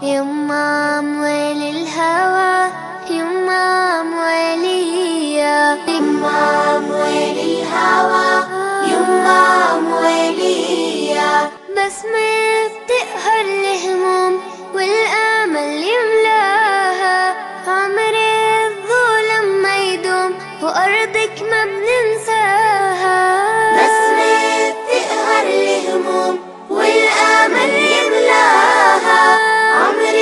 يما أموال الهوى، يما أمواليا، يما أموال الهوى، يما أمواليا. بسمة بتقهر الهموم والآمل يملاها، عمر الظلم ما يدوم وأرضك ما بننساها. بسمة بتقهر الهموم والآمل يملاها، عمر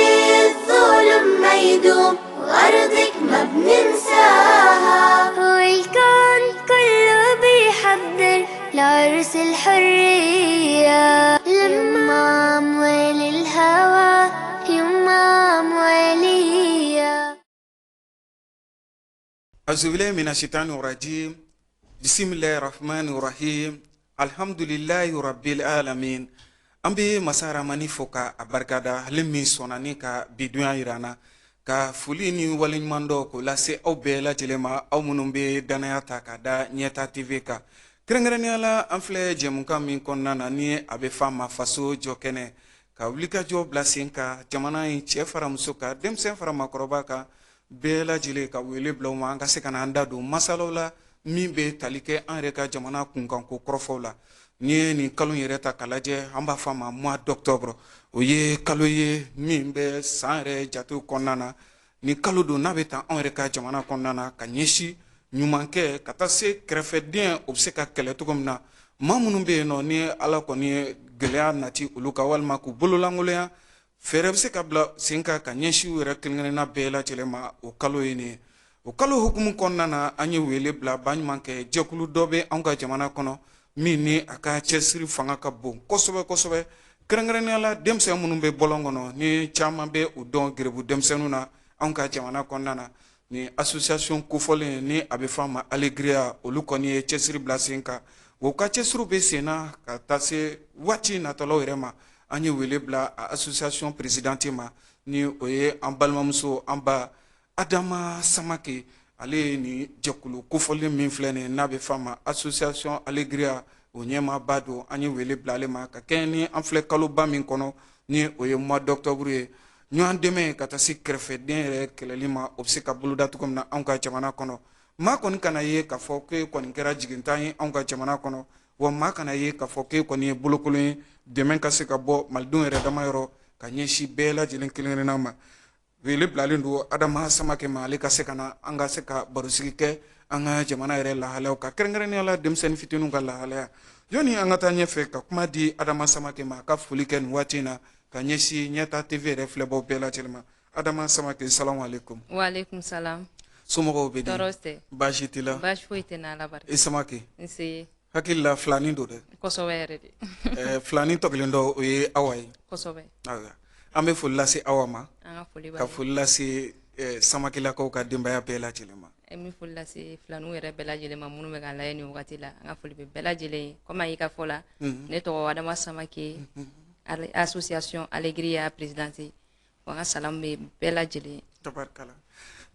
الظلم ما يدوم وأرضك ما بننساها. والكون كله بيحضر لعرس الحرية، لما أموال الهوى، يما أموالية. أعوذ بالله من الشيطان الرجيم، بسم الله الرحمن الرحيم، الحمد لله رب العالمين. An bɛ masa Ramani fo ka a barikada, ale min sɔnna ni ka bidunya yira an na, ka foli ni waleɲuman dɔ k'o lase aw bɛɛ lajɛlen ma, aw minnu bɛ danaya ta ka da Ɲɛta TV kan. Kɛrɛnkɛrɛnnenya la, an filɛ jɛmukan min kɔnɔna na, ni a bɛ f'a ma Faso jɔ kɛnɛ, ka wulikajɔ bila sen kan jamana in, cɛ fara muso kan, denmisɛn fara maakɔrɔba kan, bɛɛ lajɛlen ka wele bila u ma, an ka se ka na an da don masalaw la min bɛ tali kɛ an yɛrɛ ka jamana kunkanko kɔrɔfɔw la. N'i ye nin kalo in yɛrɛ ta k'a lajɛ, an b'a fɔ a ma mois d'octobre. O ye kalo ye min bɛ san yɛrɛ jatew kɔnɔna na. Nin kalo don n'a bɛ ta anw yɛrɛ ka jamana kɔnɔna na ka ɲɛsin ɲumankɛ ka taa se kɛrɛfɛden, o bɛ se ka kɛlɛ cogo min na, maa minnu bɛ yen nɔ ni Ala kɔni ye gɛlɛya nati olu kan walima k'u bololankolonya, fɛɛrɛ bɛ se ka bila sen kan ka ɲɛsin u yɛrɛ kelen-kelenna bɛɛ lajɛlen ma. O kalo ye nin ye. O kalo hukumu kɔnɔna na, an ye wele bila baɲumankɛ jɛkulu dɔ bɛ anw ka jamana kɔnɔ min ni a ka cɛsiri fanga ka bon kosɛbɛ kosɛbɛ, kɛrɛnkɛrɛnnenya la denmisɛn minnu bɛ bɔlɔn kɔnɔ, ni caman bɛ u dɔn geribu denmisɛnninw na anw ka jamana kɔnɔna na. Ni association kofɔlen ni a bɛ fɔ a ma Alegria, olu kɔni ye cɛsiri bila sen kan. O ka cɛsiriw bɛ sen na ka taa se waati natɔlaw yɛrɛ ma. An ye wele bila a association présidente ma, ni o ye an balimamuso, an ba Adama Samake. Ale ye nin jɛkulu kofɔlen min filɛ nin ye n'a bɛ fɔ a ma association Alegria, o ɲɛmaaba don. An ye wele bila ale ma ka kɛɲɛ ni an filɛ kaloba min kɔnɔ, ni o ye mois d'octobre ye, ɲɔgɔn dɛmɛ ka taa se kɛrɛfɛden yɛrɛ kɛlɛli ma, o bɛ se ka boloda cogo min na anw ka jamana kɔnɔ. Maa kɔni kana ye k'a fɔ k'e kɔni kɛra jigintan ye anw ka jamana kɔnɔ, wa maa kana ye k'a fɔ k'e kɔni ye bolokolon ye. Dɛmɛ ka se ka bɔ malidenw yɛrɛ dama yɔrɔ ka ɲɛsin bɛɛ lajɛlen kelen-kelenna ma. Wele bilalen don Adama Samakɛ ma, ale ka se ka na, an ka se ka barosigi kɛ an ka jamana yɛrɛ lahalayaw kan, kɛrɛnkɛrɛnnenya la denmisɛnnin fitininw ka lahalaya. Yɔni an ka taa ɲɛfɛ ka kuma di Adama Samakɛ ma, a ka foli kɛ nin waati in na ka ɲɛsin Ɲɛta TV yɛrɛ filɛbaw bɛɛ lajɛlen ma. Adama Samakɛ, salamu aleykum. Waaleykum salam. Somɔgɔw bɛ di? Tɔɔrɔ tɛ. Baasi t'i la? Baasi foyi tɛ n na, Ala barika. I Samakɛ. Nse. Hakili la filanin don dɛ. Kosɛbɛ yɛrɛ de. Filanin tɔ kelen dɔ, o ye Awa ye. Kosɛbɛ. Ayiwa, an bɛ foli lase Awa ma. An ka foli b'a ka ye. Foli lase Samakɛlakaw ka denbaya bɛɛ lajɛlen ma. An bɛ foli lase filaninw yɛrɛ bɛɛ lajɛlen ma minnu bɛ k'an lajɛ nin wagati la. An ka foli bɛ bɛɛ lajɛlen ye. Komi a y'i ka fɔ la, ne tɔgɔ Adama Samake, association Alegria présidente. Wa an ka salamu bɛ bɛɛ lajɛlen ye. Tabarikala.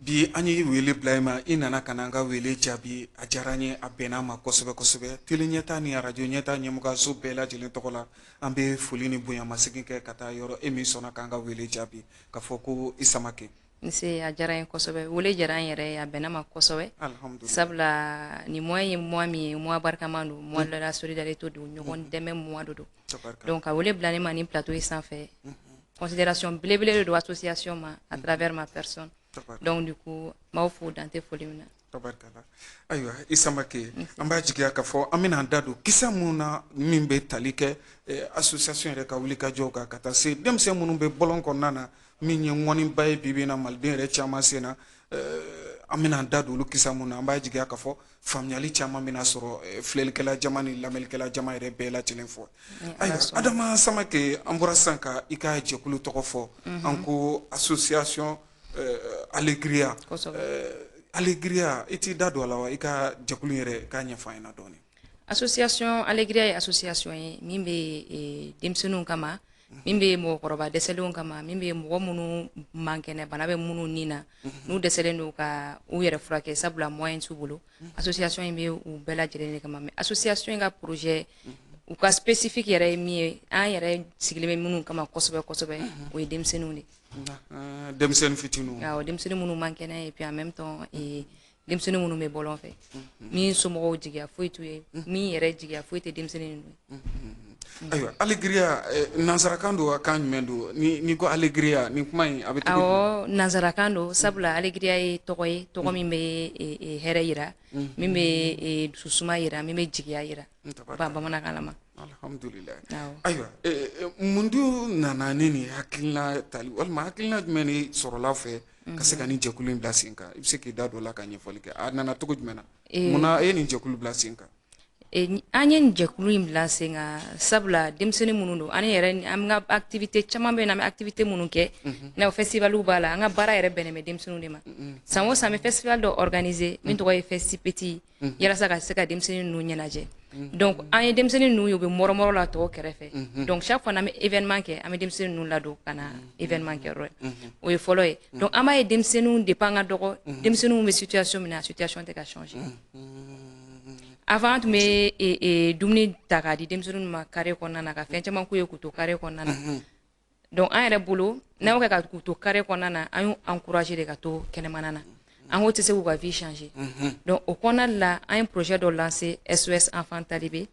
Bi an ye wele bila i ma, i nana ka na an ka wele jaabi. A diyara n ye, a bɛnna a ma kosɛbɛ kosɛbɛ. Télé Ɲɛta ni arajo Ɲɛta ɲɛmɔgɔyaso bɛɛ lajɛlen tɔgɔ la, an bɛ foli ni bonyamasegin kɛ ka taa yɔrɔ, e min sɔnna k'an ka wele jaabi, ka fɔ ko i Samake. Nse, a diyara n ye kosɛbɛ. Wele diyara n yɛrɛ ye, a bɛnna ma kosɛbɛ. Alhamdulillah. Sabula nin mois ye mois min ye, mois barikama don, mois de la solidarité don, ɲɔgɔn dɛmɛ mois de don. Donc ka wele bila ne ma nin plateau in sanfɛ, considération belebele de don association ma à travers ma personne. Donc du coup, n b'aw fo dan tɛ foli min na. Tabarikala. Ayiwa, i Samake, an b'a jigiya k'a fɔ an bɛna an da don kisa mun na min bɛ tali kɛ association yɛrɛ ka wulikajɔw kan ka taa se denmisɛn minnu bɛ bɔlɔn kɔnɔna na, min ye ŋɔniba ye bi bi in na maliden yɛrɛ caman sen na. An bɛna an da don olu kisa mun na, an b'a jigiya k'a fɔ faamuyali caman bɛna sɔrɔ filɛlikɛla jama ni lamɛnnikɛla jama yɛrɛ bɛɛ lajɛlen fɔ. Ayiwa, Adama Samake, an bɔra sisan ka i ka jɛkulu tɔgɔ fɔ, an ko association Alegria. Alegria, i t'i da don a la wa? I ka jɛkulu yɛrɛ k'a ɲɛfɔ an ɲɛna dɔɔnin. Association Alegria ye association ye min bɛ denmisɛnninw kama, min bɛ mɔgɔkɔrɔba dɛsɛlenw kama, min bɛ mɔgɔ minnu man kɛnɛ, bana bɛ minnu ni na, n'u dɛsɛlen don ka u yɛrɛ furakɛ sabula moyen t'u bolo. Association in bɛ u bɛɛ lajɛlen de kama. Mais association in ka projet U ka spécifique yɛrɛ ye min ye, an yɛrɛ sigilen bɛ minnu kama kosɛbɛ kosɛbɛ, o ye denmisɛnninw de. Denmisɛnnin fitininw. Awɔ, denmisɛnnin minnu man kɛnɛ, et puis en même temps denmisɛnnin minnu bɛ bɔlɔn fɛ, min somɔgɔw jigiya foyi t'u ye, min yɛrɛ jigiya foyi tɛ denmisɛnnin ninnu ye. Ayiwa, Alegria, nansarakan don wa, kan jumɛn don? Ni n'i ko Alegria, nin kuma in a bɛ cogo di? Awɔ, nansarakan don, sabula Alegria ye tɔgɔ ye, tɔgɔ min bɛ hɛrɛ yira, min bɛ dususuma yira, min bɛ jigiya yira ba bamanankan na ma. Alhamdulilayi. Ayiwa, mun dun nana ni nin hakilina tali, walima hakilina jumɛn de sɔrɔla fɛ ka se ka nin jɛkulu in bila sen kan? I bɛ se k'i da don o la ka ɲɛfɔli kɛ, a nana cogo jumɛn na, munna e ye nin jɛkulu bila sen kan? An ye nin jɛkulu in bila sen kan sabula denmisɛnnin minnu don, an yɛrɛ, an ka activité caman bɛ yen, an bɛ activité minnu kɛ, i n'a fɔ festival b'a la, an ka baara yɛrɛ bɛnnen bɛ denmisɛnninw de ma. San o san, an bɛ festival dɔ organiser min tɔgɔ ye Festi Petit, yalasa ka se ka denmisɛnnin ninnu ɲɛnajɛ. Donc an ye denmisɛnnin ninnu ye, u bɛ mɔrɔmɔrɔ la tɔw kɛrɛfɛ. Donc chaque fois n'an bɛ événement kɛ, an bɛ denmisɛnnin ninnu ladon ka na événement kɛyɔrɔ ye. O ye fɔlɔ ye. Donc an b'a ye denmisɛnninw, depuis an ka dɔgɔ, denmisɛnninw bɛ situation min na, situation tɛ ka changer. Avant, an tun bɛ dumuni ta k'a di denmisɛnninw ma carré kɔnɔna na, ka fɛn caman k'u ye k'u to carré kɔnɔna na. Donc an yɛrɛ bolo, n'an y'o kɛ ka k'u to carré kɔnɔna na, an y'u encourager de ka to kɛnɛmana na. An ko tɛ se k'u ka vie changer. Donc o kɔnɔna la, an ye projet dɔ lancer, SOS Enfant Talibé,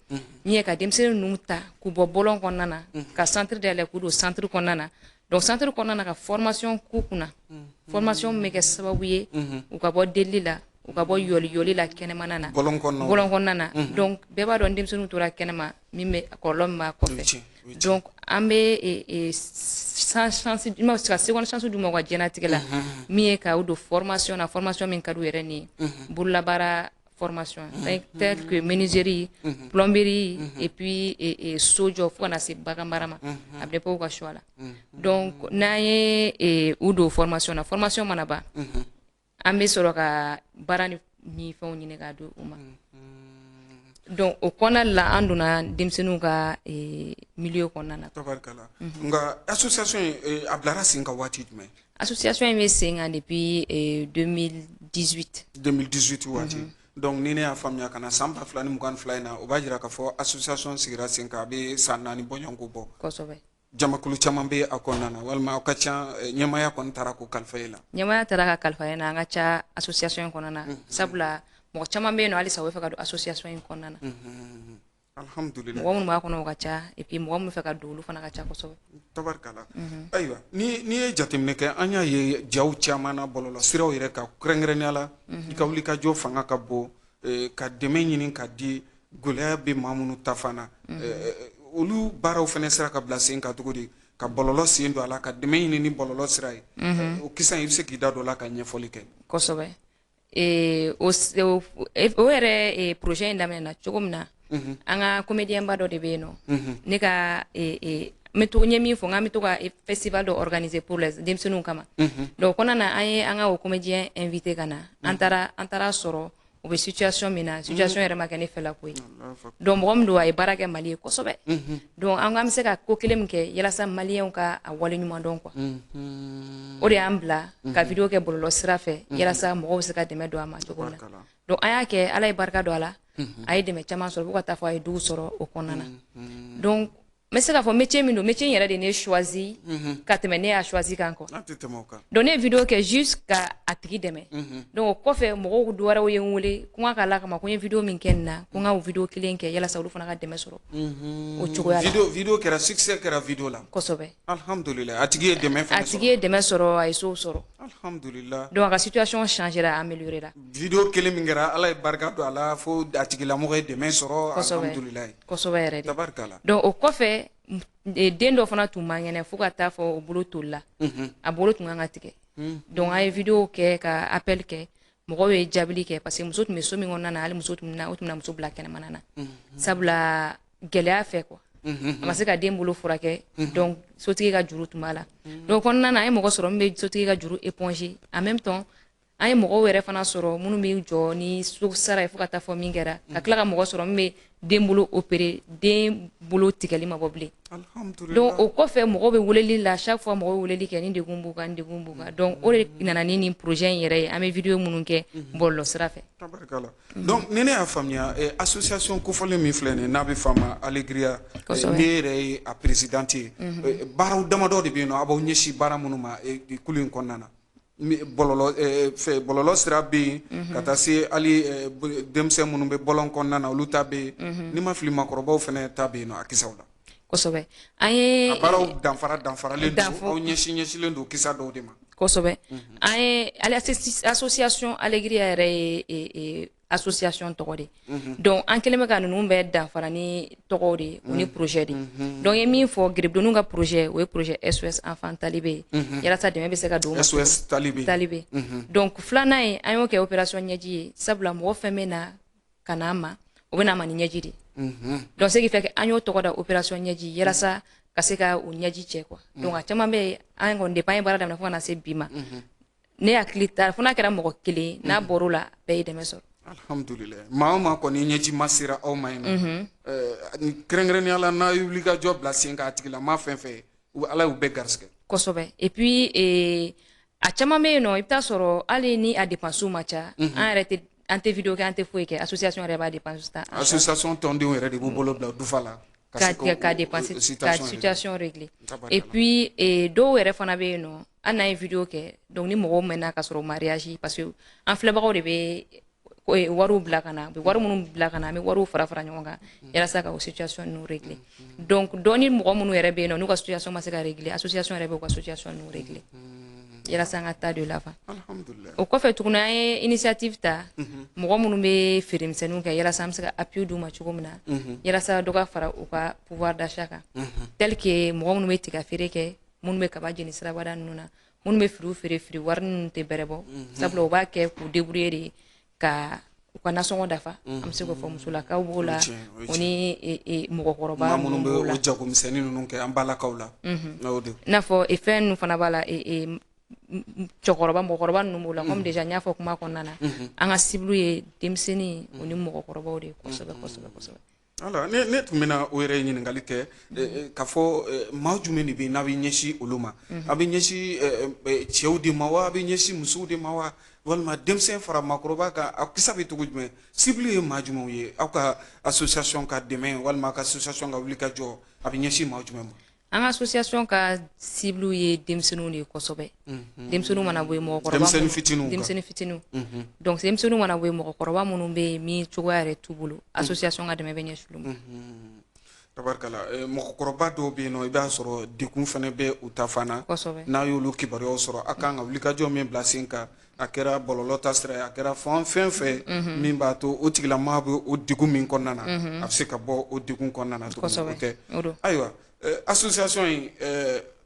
min ye ka denmisɛnnin ninnu ta k'u bɔ bɔlɔn kɔnɔna na, ka centre dayɛlɛ, k'u don centre kɔnɔna na. Donc centre kɔnɔna na, ka formation k'u kunna, formation min bɛ kɛ sababu ye u ka bɔ delili la, u ka bɔ yɔli yɔli la kɛnɛmana na. Bɔlɔn kɔnɔnaw. Bɔlɔn kɔnɔna na. Donc bɛɛ b'a dɔn, denmisɛnninw tora kɛnɛma, min bɛ kɔlɔlɔ min b'a kɔfɛ. Donc an bɛ chance, ka seconde chance d'u ma u ka diɲɛlatigɛ la, min ye ka u don formation na, formation min ka d'u yɛrɛ ni ye, bololabaara formation tel que menuiserie, plomberie, et puis sojɔ, fo ka na se bagan mara ma. A bɛ dépend u ka choix la. Donc n'an ye u don formation na, formation mana ban, an bɛ sɔrɔ ka baara ni fɛnw ɲini k'a di u ma. Donc o kɔnɔna la, an donna denmisɛnninw ka milieu kɔnɔna na. Tabarikala. Nka association in, a bilara sen kan waati jumɛn? Association in bɛ sen kan depuis 2018. 2018 waati. Donc ni ne y'a faamuya, ka na san 2022 in na, o b'a jira k'a fɔ association sigira sen kan a bɛ san 4 bɔɲɔgɔnko bɔ. Kosɛbɛ. Jamakulu caman bɛ a kɔnɔna na, walima aw ka ca, ɲɛmaaya kɔni taara k'o kalifa e la? Ɲɛmaaya taara ka kalifa e na. An ka ca association in kɔnɔna na, sabula mɔgɔ caman bɛ yen nɔ halisa, u bɛ fɛ ka don association in kɔnɔna na. Alhamdulilayi. Mɔgɔ minnu b'a kɔnɔ, o ka ca, et puis mɔgɔ minnu bɛ fɛ ka don, olu fana ka ca kosɛbɛ. Tabarikala. Ayiwa, ni n'i ye jateminɛ kɛ, an y'a ye jaw caman na bɔlɔlɔ siraw yɛrɛ kan, kɛrɛnkɛrɛnnenya la i ka wuli ka jɔ fanga ka bon ka dɛmɛ ɲini ka di gɛlɛya bɛ maa minnu ta fan na. Olu baaraw fana sera ka bila sen kan cogo di, ka bɔlɔlɔ sen don a la, ka dɛmɛ ɲini ni bɔlɔlɔ sira ye? O kisa in, i bɛ se k'i da don o la ka ɲɛfɔli kɛ? Kosɛbɛ. O yɛrɛ, projet in daminɛna cogo min na, an ka comédien ba dɔ de bɛ yen nɔ, ne ka n bɛ to, n ye min fɔ, n k'an bɛ to ka festival dɔ organiser pour les denmisɛnninw kama. Donc o kɔnɔna na, an ye an ka o comédien invité ka na. An taara sɔrɔ u bɛ situation min na, situation yɛrɛ ma kɛ ne fɛla ko ye. Donc mɔgɔ min don, a ye baara kɛ Mali ye kosɛbɛ. Donc an ko an bɛ se ka ko kelen min kɛ yalasa maliyɛnw ka a waleɲuman dɔn quoi, o de y'an bila ka vidéo kɛ bɔlɔlɔ sira fɛ, yalasa mɔgɔw bɛ se ka dɛmɛ don a ma cogo min na. Donc an y'a kɛ, Ala ye barika don a la, a ye dɛmɛ caman sɔrɔ, fo ka taa fɔ a ye dugu sɔrɔ o kɔnɔna na. Donc n bɛ se k'a fɔ métier min don, métier in yɛrɛ de ne choisi ka tɛmɛ ne y'a choisi kan quoi. An tɛ tɛmɛ o kan. Donc ne ye vidéo kɛ juste ka a tigi dɛmɛ. Donc o kɔfɛ, mɔgɔw wɛrɛw ye n wele ko n ka k'a la kama, ko n ye vidéo min kɛ nin na, ko n ka o vidéo kelen kɛ yalasa olu fana ka dɛmɛ sɔrɔ o cogoya la. Vidéo kɛra, succès kɛra vidéo la. Kosɛbɛ. Alhamdulilayi, a tigi ye dɛmɛ fana A tigi ye dɛmɛ sɔrɔ, a ye sow sɔrɔ. Alhamdulilayi. Donc a ka situation changera, améliorera la. Vidéo kelen min kɛra, Ala ye barika don a la fo a tigilamɔgɔ ye dɛmɛ sɔrɔ. Alhamdulilayi. Kosɛbɛ yɛrɛ de. Tabarikala. Donc o kɔfɛ, den dɔ fana tun man kɛnɛ, fo ka taa fɔ o bolo tolila, a bolo tun kan ka tigɛ. Donc an ye vidéo kɛ ka appel kɛ, mɔgɔw ye jaabili kɛ, parce que muso tun bɛ so min kɔnɔna na, hali muso tun na, o tun bɛna muso bila kɛnɛmana na, sabula gɛlɛya fɛ quoi, a ma se ka den bolo furakɛ. Donc sotigi ka juru tun b'a la. Donc o kɔnɔna na, an ye mɔgɔ sɔrɔ min bɛ sotigi ka juru éponger, en même temps An ye mɔgɔw yɛrɛ fana sɔrɔ minnu bɛ jɔ ni so sara ye fo ka taa fɔ min kɛra, ka tila ka mɔgɔ sɔrɔ min bɛ den bolo opérer, den bolo tigɛli ma bɔ bilen. Donc o kɔfɛ, mɔgɔw bɛ weleli la, chaque fois mɔgɔw bɛ weleli kɛ ni degun b'u kan, ni degun b'u kan. Donc o de nana ni nin projet in yɛrɛ ye, an bɛ vidéo minnu kɛ bɔlɔlɔ sira fɛ. Tabarikala. Donc ni ne y'a faamuya, association kofɔlen min filɛ nin ye, n'a bɛ f'a ma Alegria, ne yɛrɛ ye a présidente ye, baaraw damadɔ de bɛ yen nɔ a b'aw ɲɛsin baara minnu ma kulu in kɔnɔna na. Bɔlɔlɔ fɛ, bɔlɔlɔ sira bɛ yen, ka taa se hali denmisɛn minnu bɛ bɔlɔn kɔnɔna na, olu ta bɛ yen, ni ma fili maakɔrɔbaw fana ta bɛ yen nɔ a kisaw la. Kosɛbɛ, an ye a baaraw danfara danfaralen don, aw ɲɛsin ɲɛsinnen don kisa dɔw de ma. Kosɛbɛ, an ye association Alegria yɛrɛ ye association tɔgɔ de. Donc an kɛlen bɛ ka ninnu bɛɛ danfara ni tɔgɔw de ye, o ni projet de. Donc ye min fɔ, garibudenninw ka projet, o ye projet SOS enfant talibé ye, yalasa dɛmɛ bɛ se ka don u ma. SOS talibé. Talibé. Donc filanan ye, an y'o kɛ opération ɲɛji ye, sabula mɔgɔ fɛn bɛ na ka n'an ma, o bɛ n'a ma ni ɲɛji de. Donc ce qui fait que an y'o tɔgɔ da opération ɲɛji, yalasa ka se ka o ɲɛji cɛ quoi. Donc a caman bɛ yen, an kɔni, depuis an ye baara daminɛ fo ka na se bi ma, ne hakili t'a fo n'a kɛra mɔgɔ kelen n'a bɔr'o la, bɛɛ ye dɛmɛ sɔrɔ. Alhamdulilayi. Maa o maa kɔni ɲɛji ma sera aw ma yen nɔ, kɛrɛnkɛrɛnnenya la, n'a ye wulikajɔ bila sen kan, a tigilama fɛn fɛn, Ala y'u bɛɛ garisɛgɛ. Kosɛbɛ. Et puis a caman bɛ yen nɔ, i bɛ taa sɔrɔ hali ni a dépenses ma ca, an yɛrɛ tɛ, an tɛ vidéo kɛ, an tɛ foyi kɛ, association yɛrɛ b'a dépense ta. Association tɔndenw yɛrɛ de b'u bolo bila dufa la. Ka dépense, ka situation régler. Et puis dɔw yɛrɛ fana bɛ yen nɔ, hali n'an ye vidéo kɛ, donc ni mɔgɔw mɛnna ka sɔrɔ u ma réagi, parce que an filɛbagaw de bɛ wariw bila ka na, u bɛ wari minnu bila ka na, an bɛ wariw fara fara ɲɔgɔn kan yalasa ka o situation ninnu régler. Donc dɔ ni mɔgɔ minnu yɛrɛ bɛ yen nɔ, n'u ka situation ma se ka régler, association yɛrɛ bɛ u ka situation ninnu régler yalasa an ka taa de l'avant. O kɔfɛ tuguni, an ye initiative ta, mɔgɔ minnu bɛ feeremisɛnninw kɛ, yalasa an bɛ se ka appui d'u ma cogo min na, yalasa dɔ ka fara u ka pouvoir d'achat kan, tel que mɔgɔ minnu bɛ tiga feere kɛ, minnu bɛ kaba jeni sirabada ninnu na, minnu bɛ fruits feere, fruits wari ninnu tɛ bɛrɛ bɔ, sabula u b'a kɛ k'u débrouiller de ka u ka nasɔngɔ dafa. An bɛ se k'o fɔ, musolakaw b'o la, o ni mɔgɔkɔrɔba. Minnu bɛ o jagomisɛnnin ninnu kɛ, an balakaw la, o de i n'a fɔ fɛn ninnu fana b'a la, cɛkɔrɔba, mɔgɔkɔrɔba ninnu b'o la. Comme déjà n y'a fɔ kuma kɔnɔna na, an ka cible ye denmisɛnnin o ni mɔgɔkɔrɔbaw de ye kosɛbɛ, kosɛbɛ, kosɛbɛ. Ala, ne tun bɛna o yɛrɛ ɲininkali kɛ k'a fɔ maa jumɛn de bɛ yen n'a bɛ ɲɛsin olu ma? A bɛ ɲɛsin cɛw de ma wa, a bɛ ɲɛsin musow de ma wa, walima denmisɛn fara maakɔrɔba kan? A kisa bɛ cogo jumɛn? Cible ye maa jumɛnw ye? Aw ka association ka dɛmɛ walima aw ka association ka wulikajɔ, a bɛ ɲɛsin maa jumɛn ma? An ka association ka cible ye denmisɛnninw de ye kosɛbɛ. Denmisɛnninw mana bɔ yen, mɔgɔkɔrɔba. Denmisɛnnin fitininw. Denmisɛnnin fitininw. Donc denmisɛnninw mana bɔ yen, mɔgɔkɔrɔba minnu bɛ yen min cogoya yɛrɛ t'u bolo, association ka dɛmɛ bɛ ɲɛsin olu ma. Tabarikala. Mɔgɔkɔrɔba dɔw bɛ yen nɔ, i b'a sɔrɔ degun fana bɛ u ta fan na. N'a y'olu kibaruyaw sɔrɔ, a kan ka wulikajɔ min bila sen kan, a kɛra bɔlɔlɔ ta sira ye, a kɛra fan fɛn fɛn min b'a to o tigilamaa bɛ o degun min kɔnɔna na, a bɛ se ka bɔ o degun kɔnɔna na cogo min, o tɛ? Ayiwa, association in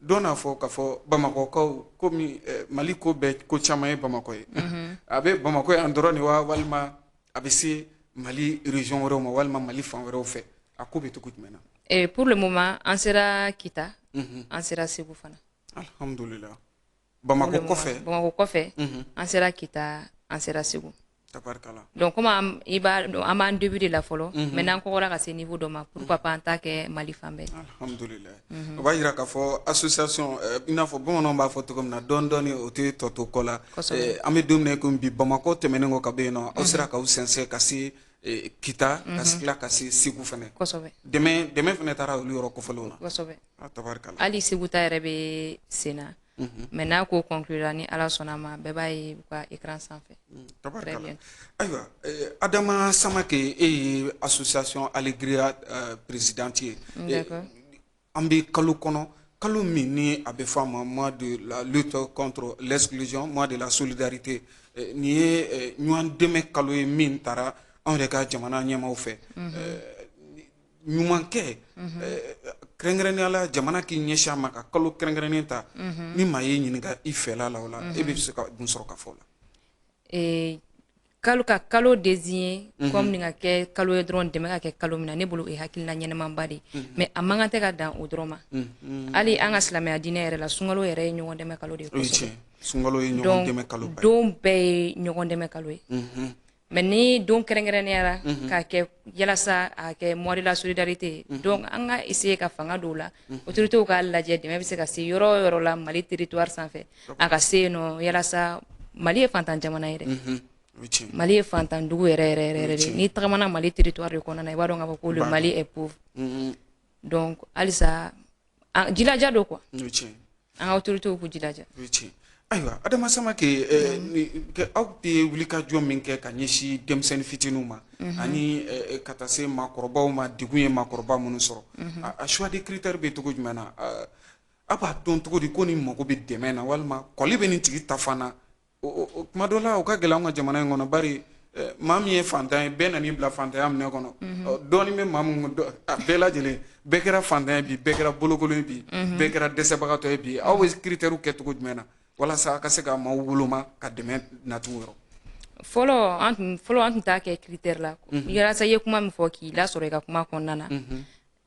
dɔ n'a fɔ k'a fɔ Bamakɔkaw, komi Mali ko bɛɛ ko caman ye Bamakɔ ye, a bɛ Bamakɔ yan dɔrɔn de wa, walima a bɛ se Mali région wɛrɛw ma, walima Mali fan wɛrɛw fɛ? A ko bɛ cogo jumɛn na? Pour le moment, an sera Kita, an sera Segu fana. Alhamdulillah. Bamakɔ kɔfɛ. Bamakɔ kɔfɛ, an sera Kita, an sera Segu. Tabarikala. Donc comme i b'a dɔn, an b'an début de la fɔlɔ, mais n'an kɔgɔra ka se niveau dɔ ma, pourquoi pas an t'a kɛ Mali fan bɛɛ. Alhamdulillah. O b'a yira k'a fɔ association, i n'a fɔ bamananw b'a fɔ cogo min na, dɔɔni dɔɔni o tɛ tɔ to kɔ la. An bɛ don min na i komi bi, Bamakɔ tɛmɛnen kɔ ka bɔ yen nɔ, aw sera k'aw sɛnsɛn ka se Kita, ka tila ka se Segu fɛnɛ. Dɛmɛ fɛnɛ taara olu yɔrɔ kofɔlenw na. Kosɛbɛ. Tabarikala. Hali Segu ta yɛrɛ bɛ sen na. Mais n'a ko conclura, ni Ala sɔnna ma, bɛɛ b'a ye u ka écran sanfɛ. Tabarikala. Ayiwa, Adama Samake, e ye association Alegria présidente ye. An bɛ kalo kɔnɔ, kalo min ni a bɛ fɔ a ma mois de la lutte contre l'exclusion, mois de la solidarité. Nin ye ɲɔgɔn dɛmɛ kalo ye min taara anw yɛrɛ ka jamana ɲɛmaaw fɛ. Ɲumankɛ, kɛrɛnkɛrɛnnenya la, jamana k'i ɲɛsin a ma ka kalo kɛrɛnkɛrɛnnen ta, ni maa y'i ɲininka i fɛla la o la, e bɛ se ka mun sɔrɔ ka fɔ o la? Kalo ka kalo désigné comme nin ka kɛ kalo ye dɔrɔn, dɛmɛ ka kɛ kalo min na, ne bolo o ye hakilina ɲɛnɛmanba de ye, mais a man kan tɛ ka dan o dɔrɔn ma. Hali an ka silamɛya diinɛ yɛrɛ la, sunkalo yɛrɛ ye ɲɔgɔn dɛmɛ kalo de ye kosɛbɛ. Sunkalo ye ɲɔgɔn dɛmɛ kalo. Don bɛɛ ye ɲɔgɔn dɛmɛ kalo ye, mais ni don kɛrɛnkɛrɛnnenya k'a kɛ yalasa a kɛ mois de la solidarité, donc an ka essayer ka fanga don o la. Autorités k'a lajɛ, dɛmɛ bɛ se ka se yɔrɔ o yɔrɔ la Mali territoire sanfɛ, a ka se yen nɔ, yalasa Mali ye fantan jamana ye dɛ. Mali ye fantan dugu yɛrɛ yɛrɛ yɛrɛ de. N'i tagamana Mali territoire de kɔnɔna na, i b'a dɔn k'a fɔ ko le Mali est pauvre. Donc halisa jilaja don quoi, an ka autorités k'u jilaja. Ayiwa, Adama Samake, aw bɛ wulikajɔ min kɛ ka ɲɛsin denmisɛnnin fitininw ma ani ka taa se maakɔrɔbaw ma, degun ye maakɔrɔba minnu sɔrɔ, a choix de critère bɛ cogo jumɛn na? Aw b'a dɔn cogo di ko nin mago bɛ dɛmɛ na walima kɔli bɛ nin tigi ta fan na? Tuma dɔ la, o ka gɛlɛn anw ka jamana in kɔnɔ, bari maa min ye fantan ye, bɛɛ nan'i bila fantanya minɛ kɔnɔ. Dɔɔnin bɛ maa min, a bɛɛ lajɛlen, bɛɛ kɛra fantan ye bi, bɛɛ kɛra bolokolon ye bi, bɛɛ kɛra dɛsɛbagatɔ ye bi. Aw bɛ critère kɛ cogo jumɛn na walasa a ka se ka maaw woloma ka dɛmɛ nati u yɔrɔ? Fɔlɔ, an tun t'a kɛ critère la. Yalasa i ye kuma min fɔ k'i lasɔrɔ i ka kuma kɔnɔna na,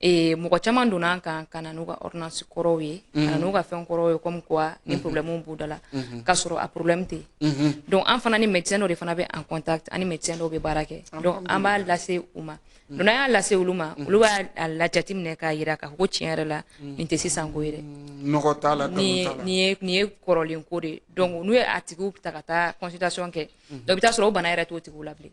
mɔgɔ caman donna an kan ka na n'u ka ordonnance kɔrɔw ye, ka na n'u ka fɛn kɔrɔw ye, comme quoi ni problème b'u da la, k'a sɔrɔ a problème tɛ yen. Donc an fana ni médecin dɔ de fana bɛ en contact, ani médecin dɔw bɛ baara kɛ. Donc an b'a lase u ma. Donc n'an y'a lase olu ma, olu b'a la jateminɛ k'a jira k'a fɔ ko tiɲɛ yɛrɛ la, nin tɛ sisan ko ye dɛ. Nɔgɔ t'a la. Nin ye kɔrɔlen ko de ye. Donc n'u ye a tigiw ta ka taa consultation kɛ, donc i bɛ taa sɔrɔ o bana yɛrɛ t'o tigiw la bilen.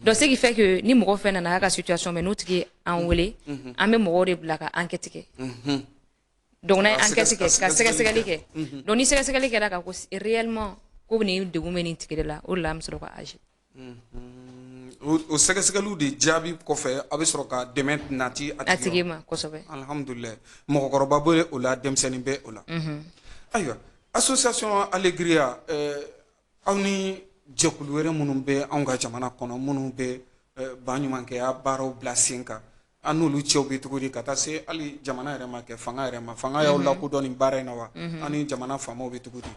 Donc ce qui fait que ni mɔgɔ fɛn nana a ka situation mɛn, n'o tigi an wele, an bɛ mɔgɔw de bila ka enquête kɛ. Donc n'an ye enquête kɛ, ka sɛgɛsɛgɛli kɛ, donc ni sɛgɛsɛgɛli kɛra ka ko réellement ko nin degun bɛ nin tigi de la, o de la an bɛ sɔrɔ ka agir. O sɛgɛsɛgɛliw de jaabi kɔfɛ, a bɛ sɔrɔ ka dɛmɛ nati a tigi ma, kosɛbɛ. Alhamdulilayi, mɔgɔkɔrɔba bɛ o la, denmisɛnnin bɛ o la. Ayiwa, association Alegria, aw ni jɛkulu wɛrɛ minnu bɛ anw ka jamana kɔnɔ, minnu bɛ baɲumankɛya baaraw bila sen kan, an n'olu cɛw bɛ cogo di, ka taa se hali jamana yɛrɛ ma kɛ fanga yɛrɛ ma? Fanga y'aw lakodɔn nin baara in na wa? An ni jamana faamaw bɛ cogo di?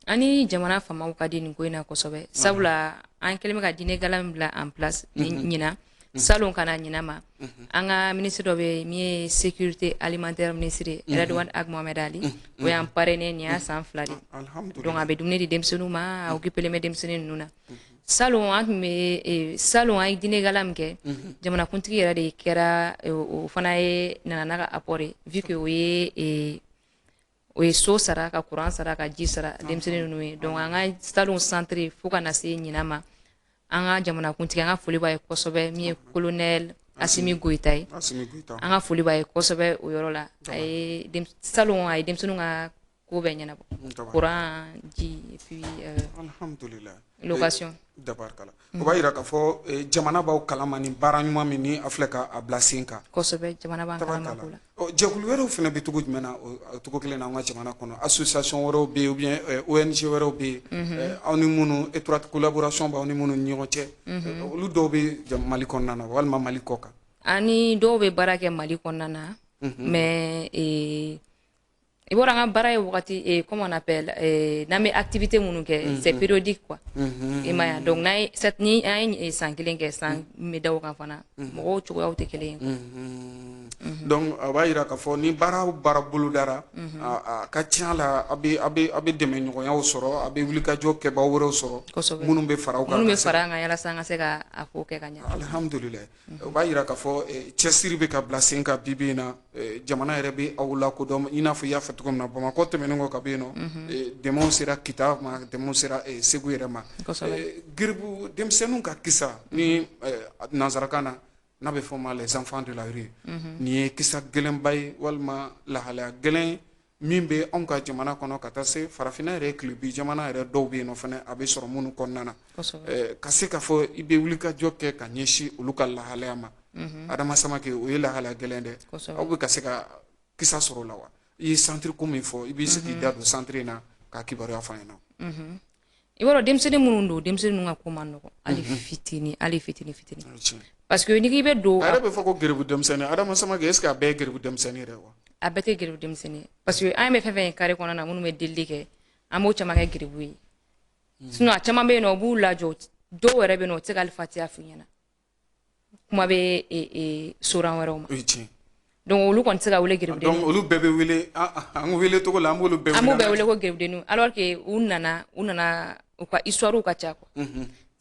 An ni jamana faamaw ka di nin ko in na kosɛbɛ, sabula an kɛlen bɛ ka diinɛ gala min bila en place ɲinan, salon ka na ɲinan ma, an ka ministre dɔ bɛ yen min ye sécurité alimentaire ministre ye, Redouane Ag Mohamed Ali, o y'an parrainé. Nin y'a san 2 de. Donc a bɛ dumuni di denmisɛnninw ma, a occupé bɛ denmisɛnnin ninnu na. Salon an tun bɛ salon, an ye diinɛ gala min kɛ, jamanakuntigi yɛrɛ de kɛra o fana ye, nana n'a ka apport ye, vu que o ye so sara, ka courant sara, ka ji sara denmisɛnnin ninnu ye. Donc an ka salon centre fo ka na se ɲinan ma, an ka jamanakuntigi, an ka foli b'a ye kosɛbɛ, min ye colonel Assimi Goïta ye, an ka foli b'a ye kosɛbɛ o yɔrɔ la. A ye salon, a ye denmisɛnninw ka ko bɛɛ ɲɛnabɔ, courant, ji et puis Alhamdulillah. location. Tabarikala, o b'a yira k'a fɔ jamana b'aw kalama ni baara ɲuman min ni a filɛ ka a bila sen kan. Kosɛbɛ, jamana b'an kalama ko la. Jɛkulu wɛrɛw fana bɛ cogo jumɛn na o cogo kelen na an ka jamana kɔnɔ? Association wɛrɛw bɛ yen ou bien ONG wɛrɛw bɛ yen, aw ni minnu étroite collaboration b'aw ni minnu ni ɲɔgɔn cɛ, olu dɔw bɛ Mali kɔnɔna na walima Mali kɔ kan? Ani dɔw bɛ baara kɛ Mali kɔnɔna na, mais i b'a dɔn, an ka baara ye wagati, comment on appelle, n'an bɛ activité minnu kɛ, c'est périodique quoi, i m'a ye. Donc n'an ye ni an ye san kelen kɛ, san bɛ da o kan fana, mɔgɔw cogoyaw tɛ kelen ye. Donc a b'a yira k'a fɔ ni baara o baara bolodara, a ka ca la, a bɛ dɛmɛɲɔgɔnyaw sɔrɔ, a bɛ wulikajɔ kɛbaw wɛrɛw sɔrɔ minnu bɛ fara aw kan. Minnu bɛ fara an kan yalasa an ka se ka a ko kɛ ka ɲɛ. Alhamdulilayi, o b'a yira k'a fɔ cɛsiri bɛ ka bila sen kan bi bi in na. Jamana yɛrɛ bɛ aw lakodɔn, i n'a fɔ i y'a fɔ cogo min na, Bamakɔ tɛmɛnen kɔ ka bɔ yen nɔ, dɛmɛw sera Kita ma, dɛmɛw sera Segu yɛrɛ ma. Geribu denmisɛnninw ka kisa ni nansarakan na n'a bɛ fɔ o ma les enfants de la rue, nin ye kisa gɛlɛnba ye walima lahalaya gɛlɛn min bɛ anw ka jamana kɔnɔ, ka taa se farafinna yɛrɛ tilebi jamana yɛrɛ dɔw bɛ yen nɔ fana, a bɛ sɔrɔ minnu kɔnɔna na, ka se k'a fɔ i bɛ wulikajɔ kɛ ka ɲɛsin olu ka lahalaya ma. Adama Samake, o ye lahalaya gɛlɛn dɛ. Aw bɛ ka se ka kisa sɔrɔ o la wa? I ye centre ko min fɔ, i bɛ se k'i da don centre in na k'a kibaruya fɔ an ɲɛna. I b'a dɔn, denmisɛnnin minnu don, denmisɛnnin ninnu ka ko man nɔgɔn hali fitinin, hali fitinin fitinin, parce que n'i k'i bɛ don. A yɛrɛ bɛ fɔ ko geribu denmisɛnnin. Adama Samake, est ce que a bɛɛ ye geribu denmisɛnnin yɛrɛ wa? A bɛɛ tɛ geribu denmisɛnnin ye, parce que an bɛ fɛn fɛn ye carré kɔnɔna na, minnu bɛ delili kɛ, an b'o caman kɛ geribu ye. Sinon a caman bɛ yen nɔ, u b'u lajɔ, dɔw yɛrɛ bɛ yen nɔ, u tɛ se ka hali fatiya f'u ɲɛna, kuma bɛ soran wɛrɛw ma. Donc olu kɔni tɛ se ka wele gerebudenninw. Donc olu bɛɛ bɛ wele, an wele cogo la, an b'olu bɛɛ wele. An b'u bɛɛ wele ko gerebudenninw, alors que u nana, u ka histoire ka ca quoi.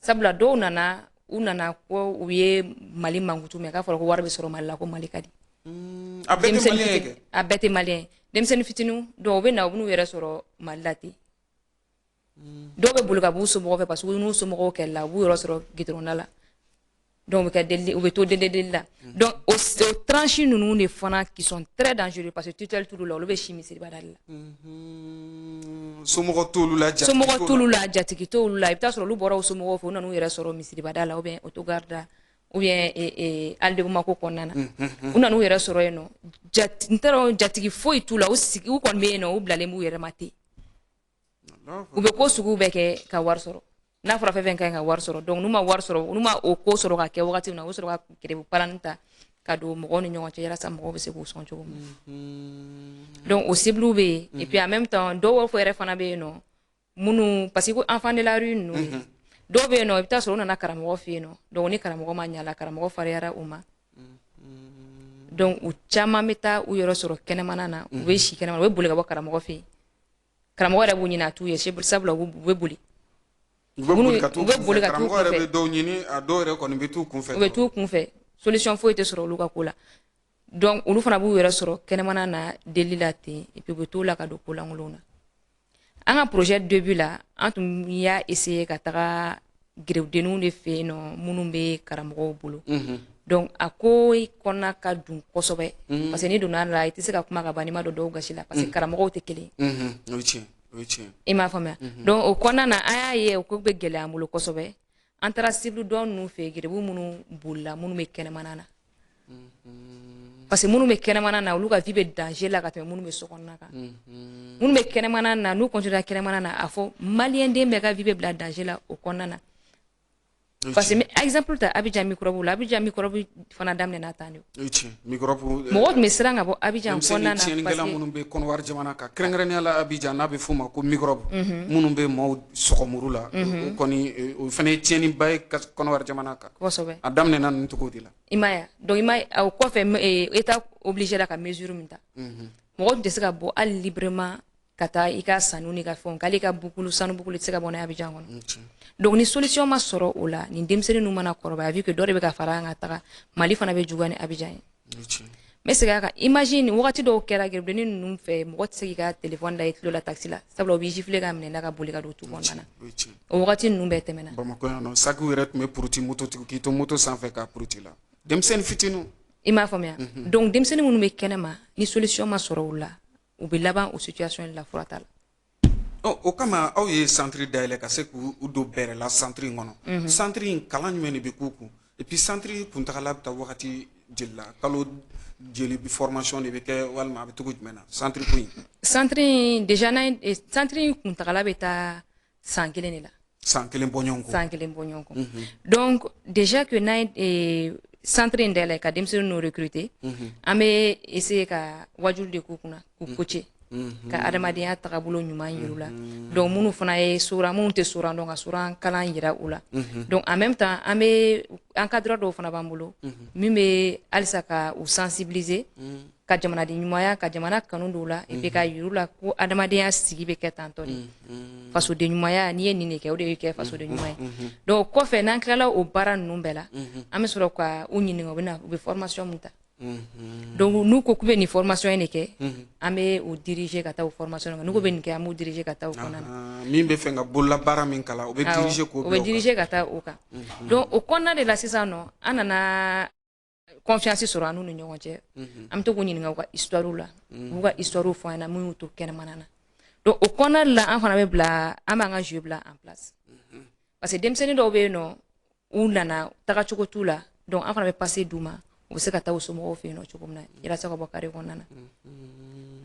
Sabula dɔw nana, u nana ko u ye Mali mankutu mɛn, k'a fɔra ko wari bɛ sɔrɔ Mali la, ko Mali ka di. A bɛɛ tɛ malien ye kɛ. A bɛɛ tɛ malien ye. Denmisɛnnin fitininw dɔw bɛ na, u bɛn'u yɛrɛ sɔrɔ Mali la ten. Dɔw bɛ boli ka b'u somɔgɔw fɛ parce que n'u somɔgɔw kɛlɛla, u b'u yɔrɔ sɔrɔ gidɔrɔnda la. Donc u bɛ kɛ deli, u bɛ to deli la. Donc o tranche ninnu de fana qui sont très dangereux, parce que tutelle t'olu la, olu bɛ si misiribada de la. Somɔgɔ t'olu la, jatigi. Somɔgɔ t'olu la, jatigi t'olu la. I bɛ taa sɔrɔ olu bɔra u somɔgɔw fɛ, u nan'u yɛrɛ sɔrɔ misiribada la, ou bien autogare la, ou bien Halle de Bamako kɔnɔna na. U nan'u yɛrɛ sɔrɔ yen nɔ, n t'a dɔn, jatigi foyi t'u la, u sigi, u kɔni bɛ yen nɔ, u bilalen b'u yɛrɛ ma ten. U bɛ ko sugu bɛɛ kɛ ka wari sɔrɔ. N'a fɔra fɛn fɛn ka ɲi ka wari sɔrɔ, donc n'u ma wari sɔrɔ, n'u ma o ko sɔrɔ ka kɛ wagati min na, u bɛ sɔrɔ ka gɛrɛbu palani ta ka don mɔgɔw ni ɲɔgɔn cɛ, yalasa mɔgɔw bɛ se k'u sɔn cogo min na. Donc o cible bɛ yen. Et puis en même temps, dɔw yɛrɛ fana bɛ yen nɔ minnu, parce que ko enfant de la rue ninnu, dɔw bɛ yen nɔ, i bɛ taa sɔrɔ u nana karamɔgɔ fɛ yen nɔ. Donc ni karamɔgɔ ma ɲa la, karamɔgɔ fariyara u ma, donc u caman bɛ taa u yɔrɔ sɔrɔ kɛnɛmana na, u bɛ si kɛnɛmana, u bɛ boli ka bɔ karamɔgɔ fɛ yen. Karamɔgɔ yɛrɛ b'u ɲini, a t'u ye, sabula u bɛ boli. U bɛ boli ka t'u U bɛ boli ka t'u karamɔgɔ yɛrɛ kunfɛ. Bɛ dɔw ɲini, a dɔw yɛrɛ kɔni bɛ t'u kunfɛ. U bɛ t'u kunfɛ, solution foyi tɛ sɔrɔ olu ka ko la. Donc olu fana b'u yɛrɛ sɔrɔ kɛnɛmana na deli la ten, et puis u bɛ t'o la ka don ko lankolonw na. An ka projet début la, an tun y'a essayer ka taga gerebudenninw de fɛ yen nɔ minnu bɛ karamɔgɔw bolo. Donc a ko kɔnɔna ka dun kosɛbɛ, parce que n'i donna a la, i tɛ se ka kuma ka ban n'i ma don dɔw gasi la, parce que karamɔgɔw tɛ kelen ye. O ye tiɲɛ, o ye tiɲɛ. I m'a faamuya? Donc o kɔnɔna na, an y'a ye o ko bɛ gɛlɛya an bolo kosɛbɛ. An taara cible dɔ ninnu fɛ yen, gerebu minnu bolila, minnu bɛ kɛnɛmana na, parce que minnu bɛ kɛnɛmana na, olu ka vie bɛ danger la ka tɛmɛ minnu bɛ so kɔnɔna kan. Minnu bɛ kɛnɛmana na, n'u continuera kɛnɛmana na, a fɔ malien den bɛɛ ka vie bɛ bila danger la o kɔnɔna na. Parce que exemple ta Abidjan microbe la, Abidjan microbe fana daminɛna tan de. O ye tiɲɛ, microbe. Mɔgɔw tun bɛ siran ka bɔ Abidjan kɔnɔna na. Tiɲɛnikɛla parce que minnu bɛ Kɔnɔwari jamana kan, kɛrɛnkɛrɛnnenya la Abidjan, n'a bɛ f'o ma ko microbe, minnu bɛ maaw sɔgɔmuru la, o kɔni, o fana ye tiɲɛniba ye Kɔnɔwari jamana kan. Kosɛbɛ. A daminɛna nin cogo de la. I m'a ye? Donc i m'a ye, o kɔfɛ état obligé ka mesure min ta, mɔgɔ tun tɛ se ka bɔ hali librement ka taa i ka sanu n'i ka fɛnw, k'ale ka bukulu, sanu bukulu, i tɛ se ka bɔ n'a ye Abidjan kɔnɔ. Donc ni solution ma sɔrɔ o la, nin denmisɛnnin ninnu mana kɔrɔbaya, vu que dɔ de bɛ ka fara an ka taga, Mali fana bɛ juguya ni Abidjan ye. N bɛ segin a kan, imagine wagati dɔw kɛra gerebudennin ninnu fɛ, mɔgɔ tɛ se k'i ka téléphone da i tulo la taxi la, sabula u b'i gifler ka minɛ i la ka boli ka don tu kɔnɔna na. O wagati ninnu bɛɛ tɛmɛna. Bamakɔ yan nɔ, sakiw yɛrɛ tun bɛ puruti mototigi k'i to moto sanfɛ k'a puruti la, denmisɛnnin fitininw. I m'a faamuya? Donc denmisɛnnin minnu bɛ kɛnɛma, ni solution ma sɔrɔ u la, u bɛ laban o situation la, fura t'a la. O kama aw ye centre dayɛlɛ ka se k'u don bɛrɛ la centre in kɔnɔ. Centre in, kalan jumɛn de bɛ k'u kun? Et puis centre kuntagala bɛ taa wagati joli la? Kalo joli formation de bɛ kɛ, walima a bɛ cogo jumɛn na, centre ko in? Centre in déjà, n'a ye centre in kuntagala bɛ taa san kelen de la. San kelen bɔ ɲɔgɔn kɔ. San kelen bɔ ɲɔgɔn kɔ. Donc déjà que n'an ye centre in dayɛlɛ ka denmisɛnnin ninnu recruter, an bɛ essayer ka wajulu de k'u kunna, k'u coacher ka adamadenya tagabolo ɲuman yir'u la. Donc minnu fana ye soran, minnu tɛ soran dɔn, ka soran kalan yira u la. Donc en même temps, an bɛ encadreur dɔw fana b'an bolo min bɛ halisa ka u sensibiliser ka jamanaden ɲumanya, ka jamana kanu don u la, et puis ka yir'u la ko adamadenya sigi bɛ kɛ tantɔ de, fasoden ɲumanya, n'i ye nin de kɛ, o de bɛ kɛ fasoden ɲuman ye. Donc o kɔfɛ, n'an tilala o baara ninnu bɛɛ la, an bɛ sɔrɔ ka u ɲininka u bɛ na, u bɛ formation min ta. Donc n'u ko k'u bɛ nin formation in de kɛ, an bɛ u diriger ka taa o formation na. N'u ko bɛ nin kɛ, an b'u diriger ka taa o kɔnɔna na. Min bɛ fɛ ka bololabaara min kalan, o bɛ diriger k'o O bɛ diriger ka taa o kan. Donc o kɔnɔna de la sisan nɔ, an nana confiance sɔrɔ an n'u ni ɲɔgɔn cɛ. An bɛ to k'u ɲininka u ka histoire la, u b'u ka histoire fɔ an ɲɛna, mun y'u to kɛnɛmana na. Donc o kɔnɔna de la, an fana bɛ bila, an b'an ka jeu bila en place, parce que denmisɛnnin dɔw bɛ yen nɔ, u nana, tagacogo t'u la. Donc an fana bɛ passe d'u ma, u bɛ se ka taa u somɔgɔw fɛ yen nɔ cogo min na, yalasa ka bɔ carré kɔnɔna na.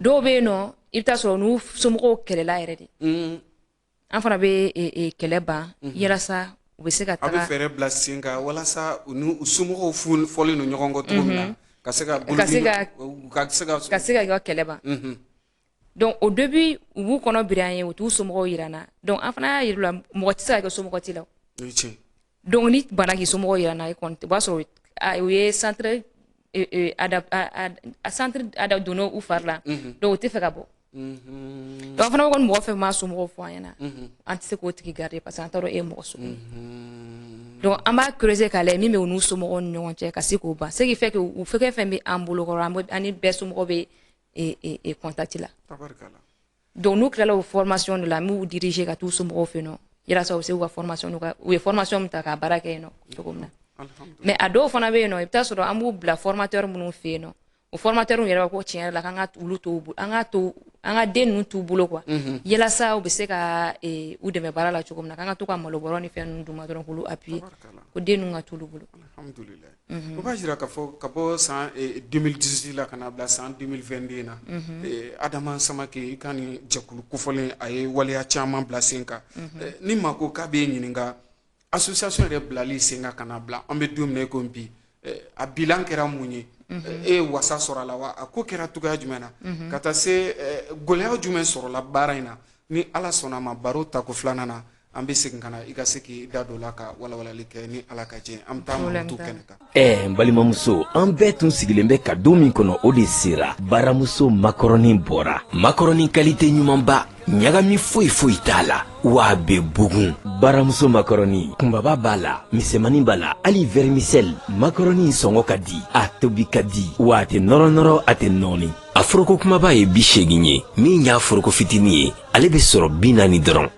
Dɔw bɛ yen nɔ, i bɛ taa sɔrɔ n'u somɔgɔw kɛlɛla yɛrɛ de, an fana bɛ kɛlɛ ban yalasa u bɛ se ka Aw bɛ taga. fɛɛrɛ bila sen kan walasa u ni u somɔgɔw fɔlen don ɲɔgɔn kɔ cogo min na, ka se ka Ka se ka ka se ka ka se ka ka kɛlɛ ban. Donc au début, u b'u kɔnɔ biri an ye, u t'u somɔgɔw yira an na. Donc an fana y'a yir'u la, mɔgɔ tɛ se ka kɛ somɔgɔ t'i la. O ye tiɲɛ. Donc ni bana k'i somɔgɔw yira an na, i kɔni, o b'a sɔrɔ u ye centre a centre donna u fari la, donc u tɛ fɛ ka bɔ. Donc an fana ko mɔgɔ fɛn m'a somɔgɔw fɔ an ɲɛna, an tɛ se k'o tigi garder parce que an t'a dɔn e ye mɔgɔ sugu ye. Donc an b'a creuser k'a lajɛ min bɛ u n'u somɔgɔw ni ɲɔgɔn cɛ, ka se k'o ban. Ce qui fait que u fɛn fɛn bɛ an bolo kɔrɔ, an ni bɛɛ somɔgɔw bɛ contact la. Donc n'u tilala o formation de la, an b'u diriger ka t'u somɔgɔw fɛ yen nɔ, yalasa u bɛ se k'u ka formation, u ye formation min ta, k'a baara kɛ yen nɔ cogo min na. Mais a dɔw fana bɛ yen nɔ, i bɛ taa sɔrɔ an b'u bila formateur minnu fɛ yen nɔ, o formateur yɛrɛ b'a ko tiɲɛ yɛrɛ la, k'an ka olu to, an ka to, an ka den ninnu t'u bolo quoi, yalasa u bɛ se ka u dɛmɛ baara la cogo min na, k'an ka to ka malobɔrɔ ni fɛn ninnu d'u ma dɔrɔn, k'olu appuyer, ko den ninnu ka t'olu bolo. Alhamdulilayi. O b'a jira k'a fɔ ka bɔ san 2018 la ka na bila san 2022 na, Adama Samake, i ka nin jɛkulu kofɔlen, a ye waleya caman bila sen kan. Ni maa ko k'a b'e ɲininka, association yɛrɛ bilali sen kan ka na bila an bɛ don min na i ko bi, a bilan kɛra mun ye? E ye wasa sɔrɔ a la wa? A ko kɛra cogoya jumɛn na? Ka taa se gɛlɛya jumɛn sɔrɔla baara in na? Ni Ala sɔnna a ma, baro tako filanan na, an bɛ segin ka na, i ka se k'i da don la ka walawalali kɛ, ni Ala ka jɛ. An bɛ taa mankutu kɛnɛ kan. Ɛ, n balimamuso, an bɛɛ tun sigilen bɛ ka don min kɔnɔ, o de sera. Baramuso makɔrɔni bɔra, makɔrɔni qualité ɲumanba, ɲagami foyi foyi t'a la, wa a bɛ bugun. Baramuso makɔrɔni kunbaba b'a la, misɛmani b'a la, hali vermicelle. Makɔrɔni sɔngɔ ka di, a tobi ka di, wa a tɛ nɔrɔ nɔrɔ, a tɛ nɔɔni. A foroko kumaba ye 80 ye, min y'a foroko fitinin ye, ale bɛ sɔrɔ 40 dɔrɔn.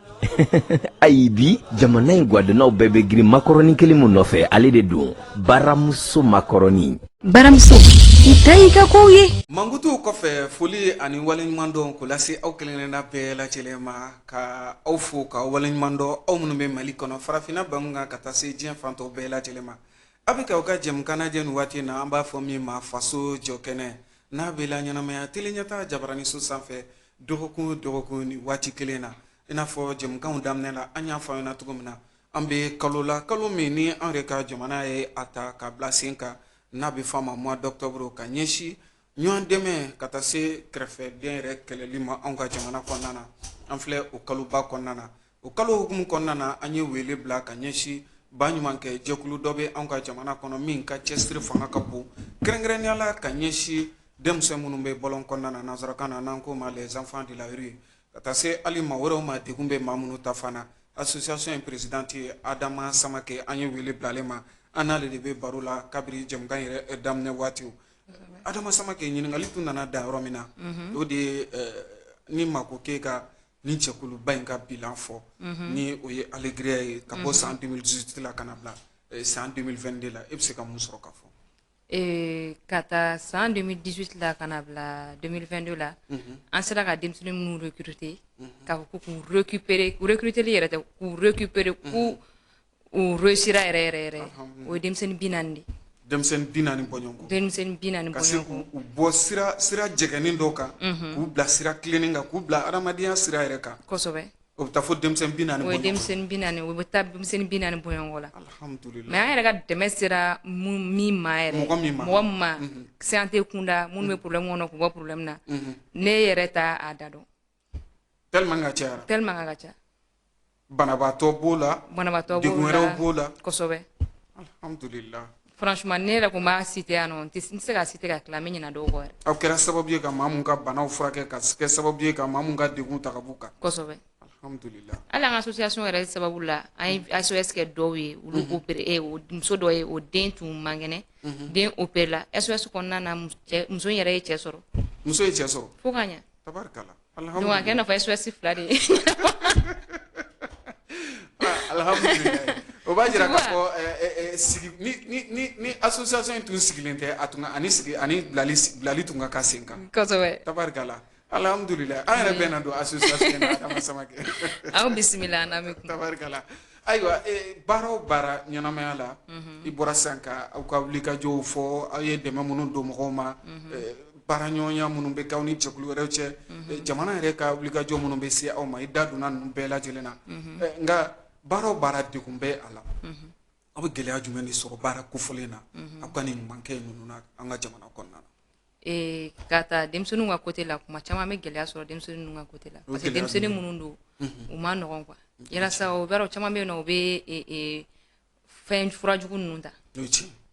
Ayi, bi jamana in gwadonnaw bɛɛ bɛ girin makɔrɔni kelen mun nɔfɛ, ale de don, Baramuso makɔrɔni. Baramuso, i ta y'i ka kow ye. Mankutuw kɔfɛ, foli ani waleɲumandɔn k'o lase aw kelen-kelenna bɛɛ lajɛlen ma, ka aw fo ka waleɲumandɔn, aw minnu bɛ Mali kɔnɔ, farafinna bangun kan, ka taa se diɲɛ fantɔw bɛɛ lajɛlen ma. A bɛ k'aw ka jɛmukan lajɛ nin waati in na, an b'a fɔ min ma Faso Jɔ Kɛnɛ, n'a bɛ la ɲɛnamaya télé ɲɛta jabaraniso sanfɛ dɔgɔkun o dɔgɔkun nin waati kelen na. I n'a fɔ jɛmukanw daminɛ la, an y'a fɔ aw ɲɛna cogo min na, an bɛ kalo la, kalo min ni an yɛrɛ ka jamana ye a ta ka bila sen kan, n'a bɛ fɔ a ma mois d'octobre, ka ɲɛsin ɲɔgɔn dɛmɛ ka taa se kɛrɛfɛden yɛrɛ kɛlɛli ma anw ka jamana kɔnɔna na. An filɛ o kaloba kɔnɔna na. O kalo hukumu kɔnɔna na, an ye wele bila ka ɲɛsin baɲumankɛ jɛkulu dɔ bɛ anw ka jamana kɔnɔ min ka cɛsiri fanga ka bon, kɛrɛnkɛrɛnnenya la ka ɲɛsin denmisɛn minnu bɛ bɔlɔn kɔnɔna na, nansarakan na n'an k'o ma les enfants de la rue, ka taa se hali maa wɛrɛw ma, degun bɛ maa minnu ta fan na. Association in présidente ye Adama Samake. An ye wele bila ale ma, an n'ale de bɛ baro la kabiri jɛmukan yɛrɛ daminɛ waatiw. Adama Samake, ɲininkali tun nana dan yɔrɔ min na, o de ye ni maa ko k'e ka ni jɛkuluba in ka bilan fɔ, ni o ye Alegria ye, ka bɔ san 2018 la ka na bila san 2022 la, e bɛ se ka mun sɔrɔ ka fɔ? Ka taa san 2018 la ka na bila 2022 la, an sera ka denmisɛnnin minnu recruter, k'a fɔ ko k'u récupérer, recruter yɛrɛ tɛ, k'u récupérer, k'u u réussira yɛrɛ yɛrɛ yɛrɛ, o ye denmisɛnnin 40 de ye. Denmisɛnnin 40 bɔɲɔgɔn. Denmisɛnnin 40. Ka se bɔɲɔgɔn. K'u bɔ sira jɛgɛnnen dɔw kan, k'u bila sira tilennen kan, k'u bila adamadenya sira yɛrɛ kan. Kosɛbɛ. O bɛ taa fo denmisɛnnin 40 O ye bɔɲɔgɔn. Denmisɛnnin 40, o bɛ taa denmisɛnnin 40 bɔɲɔgɔn la. Alhamdulilayi. Mais an yɛrɛ ka dɛmɛ sera min ma yɛrɛ, Mɔgɔ min ma. Mɔgɔ min ma santé kunda, minnu bɛ problème kɔnɔ, k'u bɔ problème na, ne yɛrɛ t'a a da dɔn. Tellement ka cayara. Tellement ka ca. Banabaatɔ b'o la. Banabaatɔ b'o Degun la. wɛrɛw b'o la. Kosɛbɛ. Alhamdulilayi. Franchement, ne yɛrɛ kun b'a citer yan nɔ, n tɛ se ka citer ka tila, n bɛ ɲinɛ dɔw kɔ yɛrɛ. Aw kɛra sababu ye ka maa mun ka banaw furakɛ, ka kɛ sababu ye ka maa mun ka degun ta ka b'u kan. Kosɛbɛ. Alhamdulilayi. Hali an ka association yɛrɛ sababu la, an ye SOS kɛ dɔw ye, olu opéré, o muso dɔ ye, o den tun man kɛnɛ, den opéré la SOS kɔnɔna na, muso in yɛrɛ ye cɛ sɔrɔ. Muso ye cɛ sɔrɔ. Fo ka ɲɛ. Tabarikala. Donc a kɛ i n'a fɔ SOS fila de ye. Alhamdulilayi, o b'a jira Tu k'a vois? fɔ sigi ni association in tun sigilen tɛ, a tun ani sigi ani bilali tun ka kan sen kan. Kosɛbɛ. Tabarikala, alhamdulilayi, an yɛrɛ bɛɛ na don association in na, Adama Samake. Aw bisimila, an n'an bɛ kun. Tabarikala. Ayiwa, baara o baara ɲɛnamaya la, i bɔra sisan ka aw ka wulikajɔw fɔ, aw ye dɛmɛ minnu don mɔgɔw ma, baaraɲɔgɔnya minnu bɛ k'aw ni jɛkulu wɛrɛw cɛ, jamana yɛrɛ ka wulikajɔ minnu bɛ se aw ma, i da donna ninnu bɛɛ lajɛlen na. Nka baara o baara, degun bɛ a la. Aw bɛ gɛlɛya jumɛn de sɔrɔ baara kofɔlen na, aw ka nin ɲumankɛ ninnu na, an ka jamana kɔnɔna na? Ka taa denmisɛnninw ka côté la, kuma caman an bɛ gɛlɛya sɔrɔ denmisɛnnin ninnu ka côté la, O parce que gɛlɛya denmisɛnnin jumɛn? minnu don, u ma nɔgɔn quoi. Yalasa o b'a dɔn, caman bɛ yen nɔ, u bɛ fɛn fɛn furajugu ninnu ta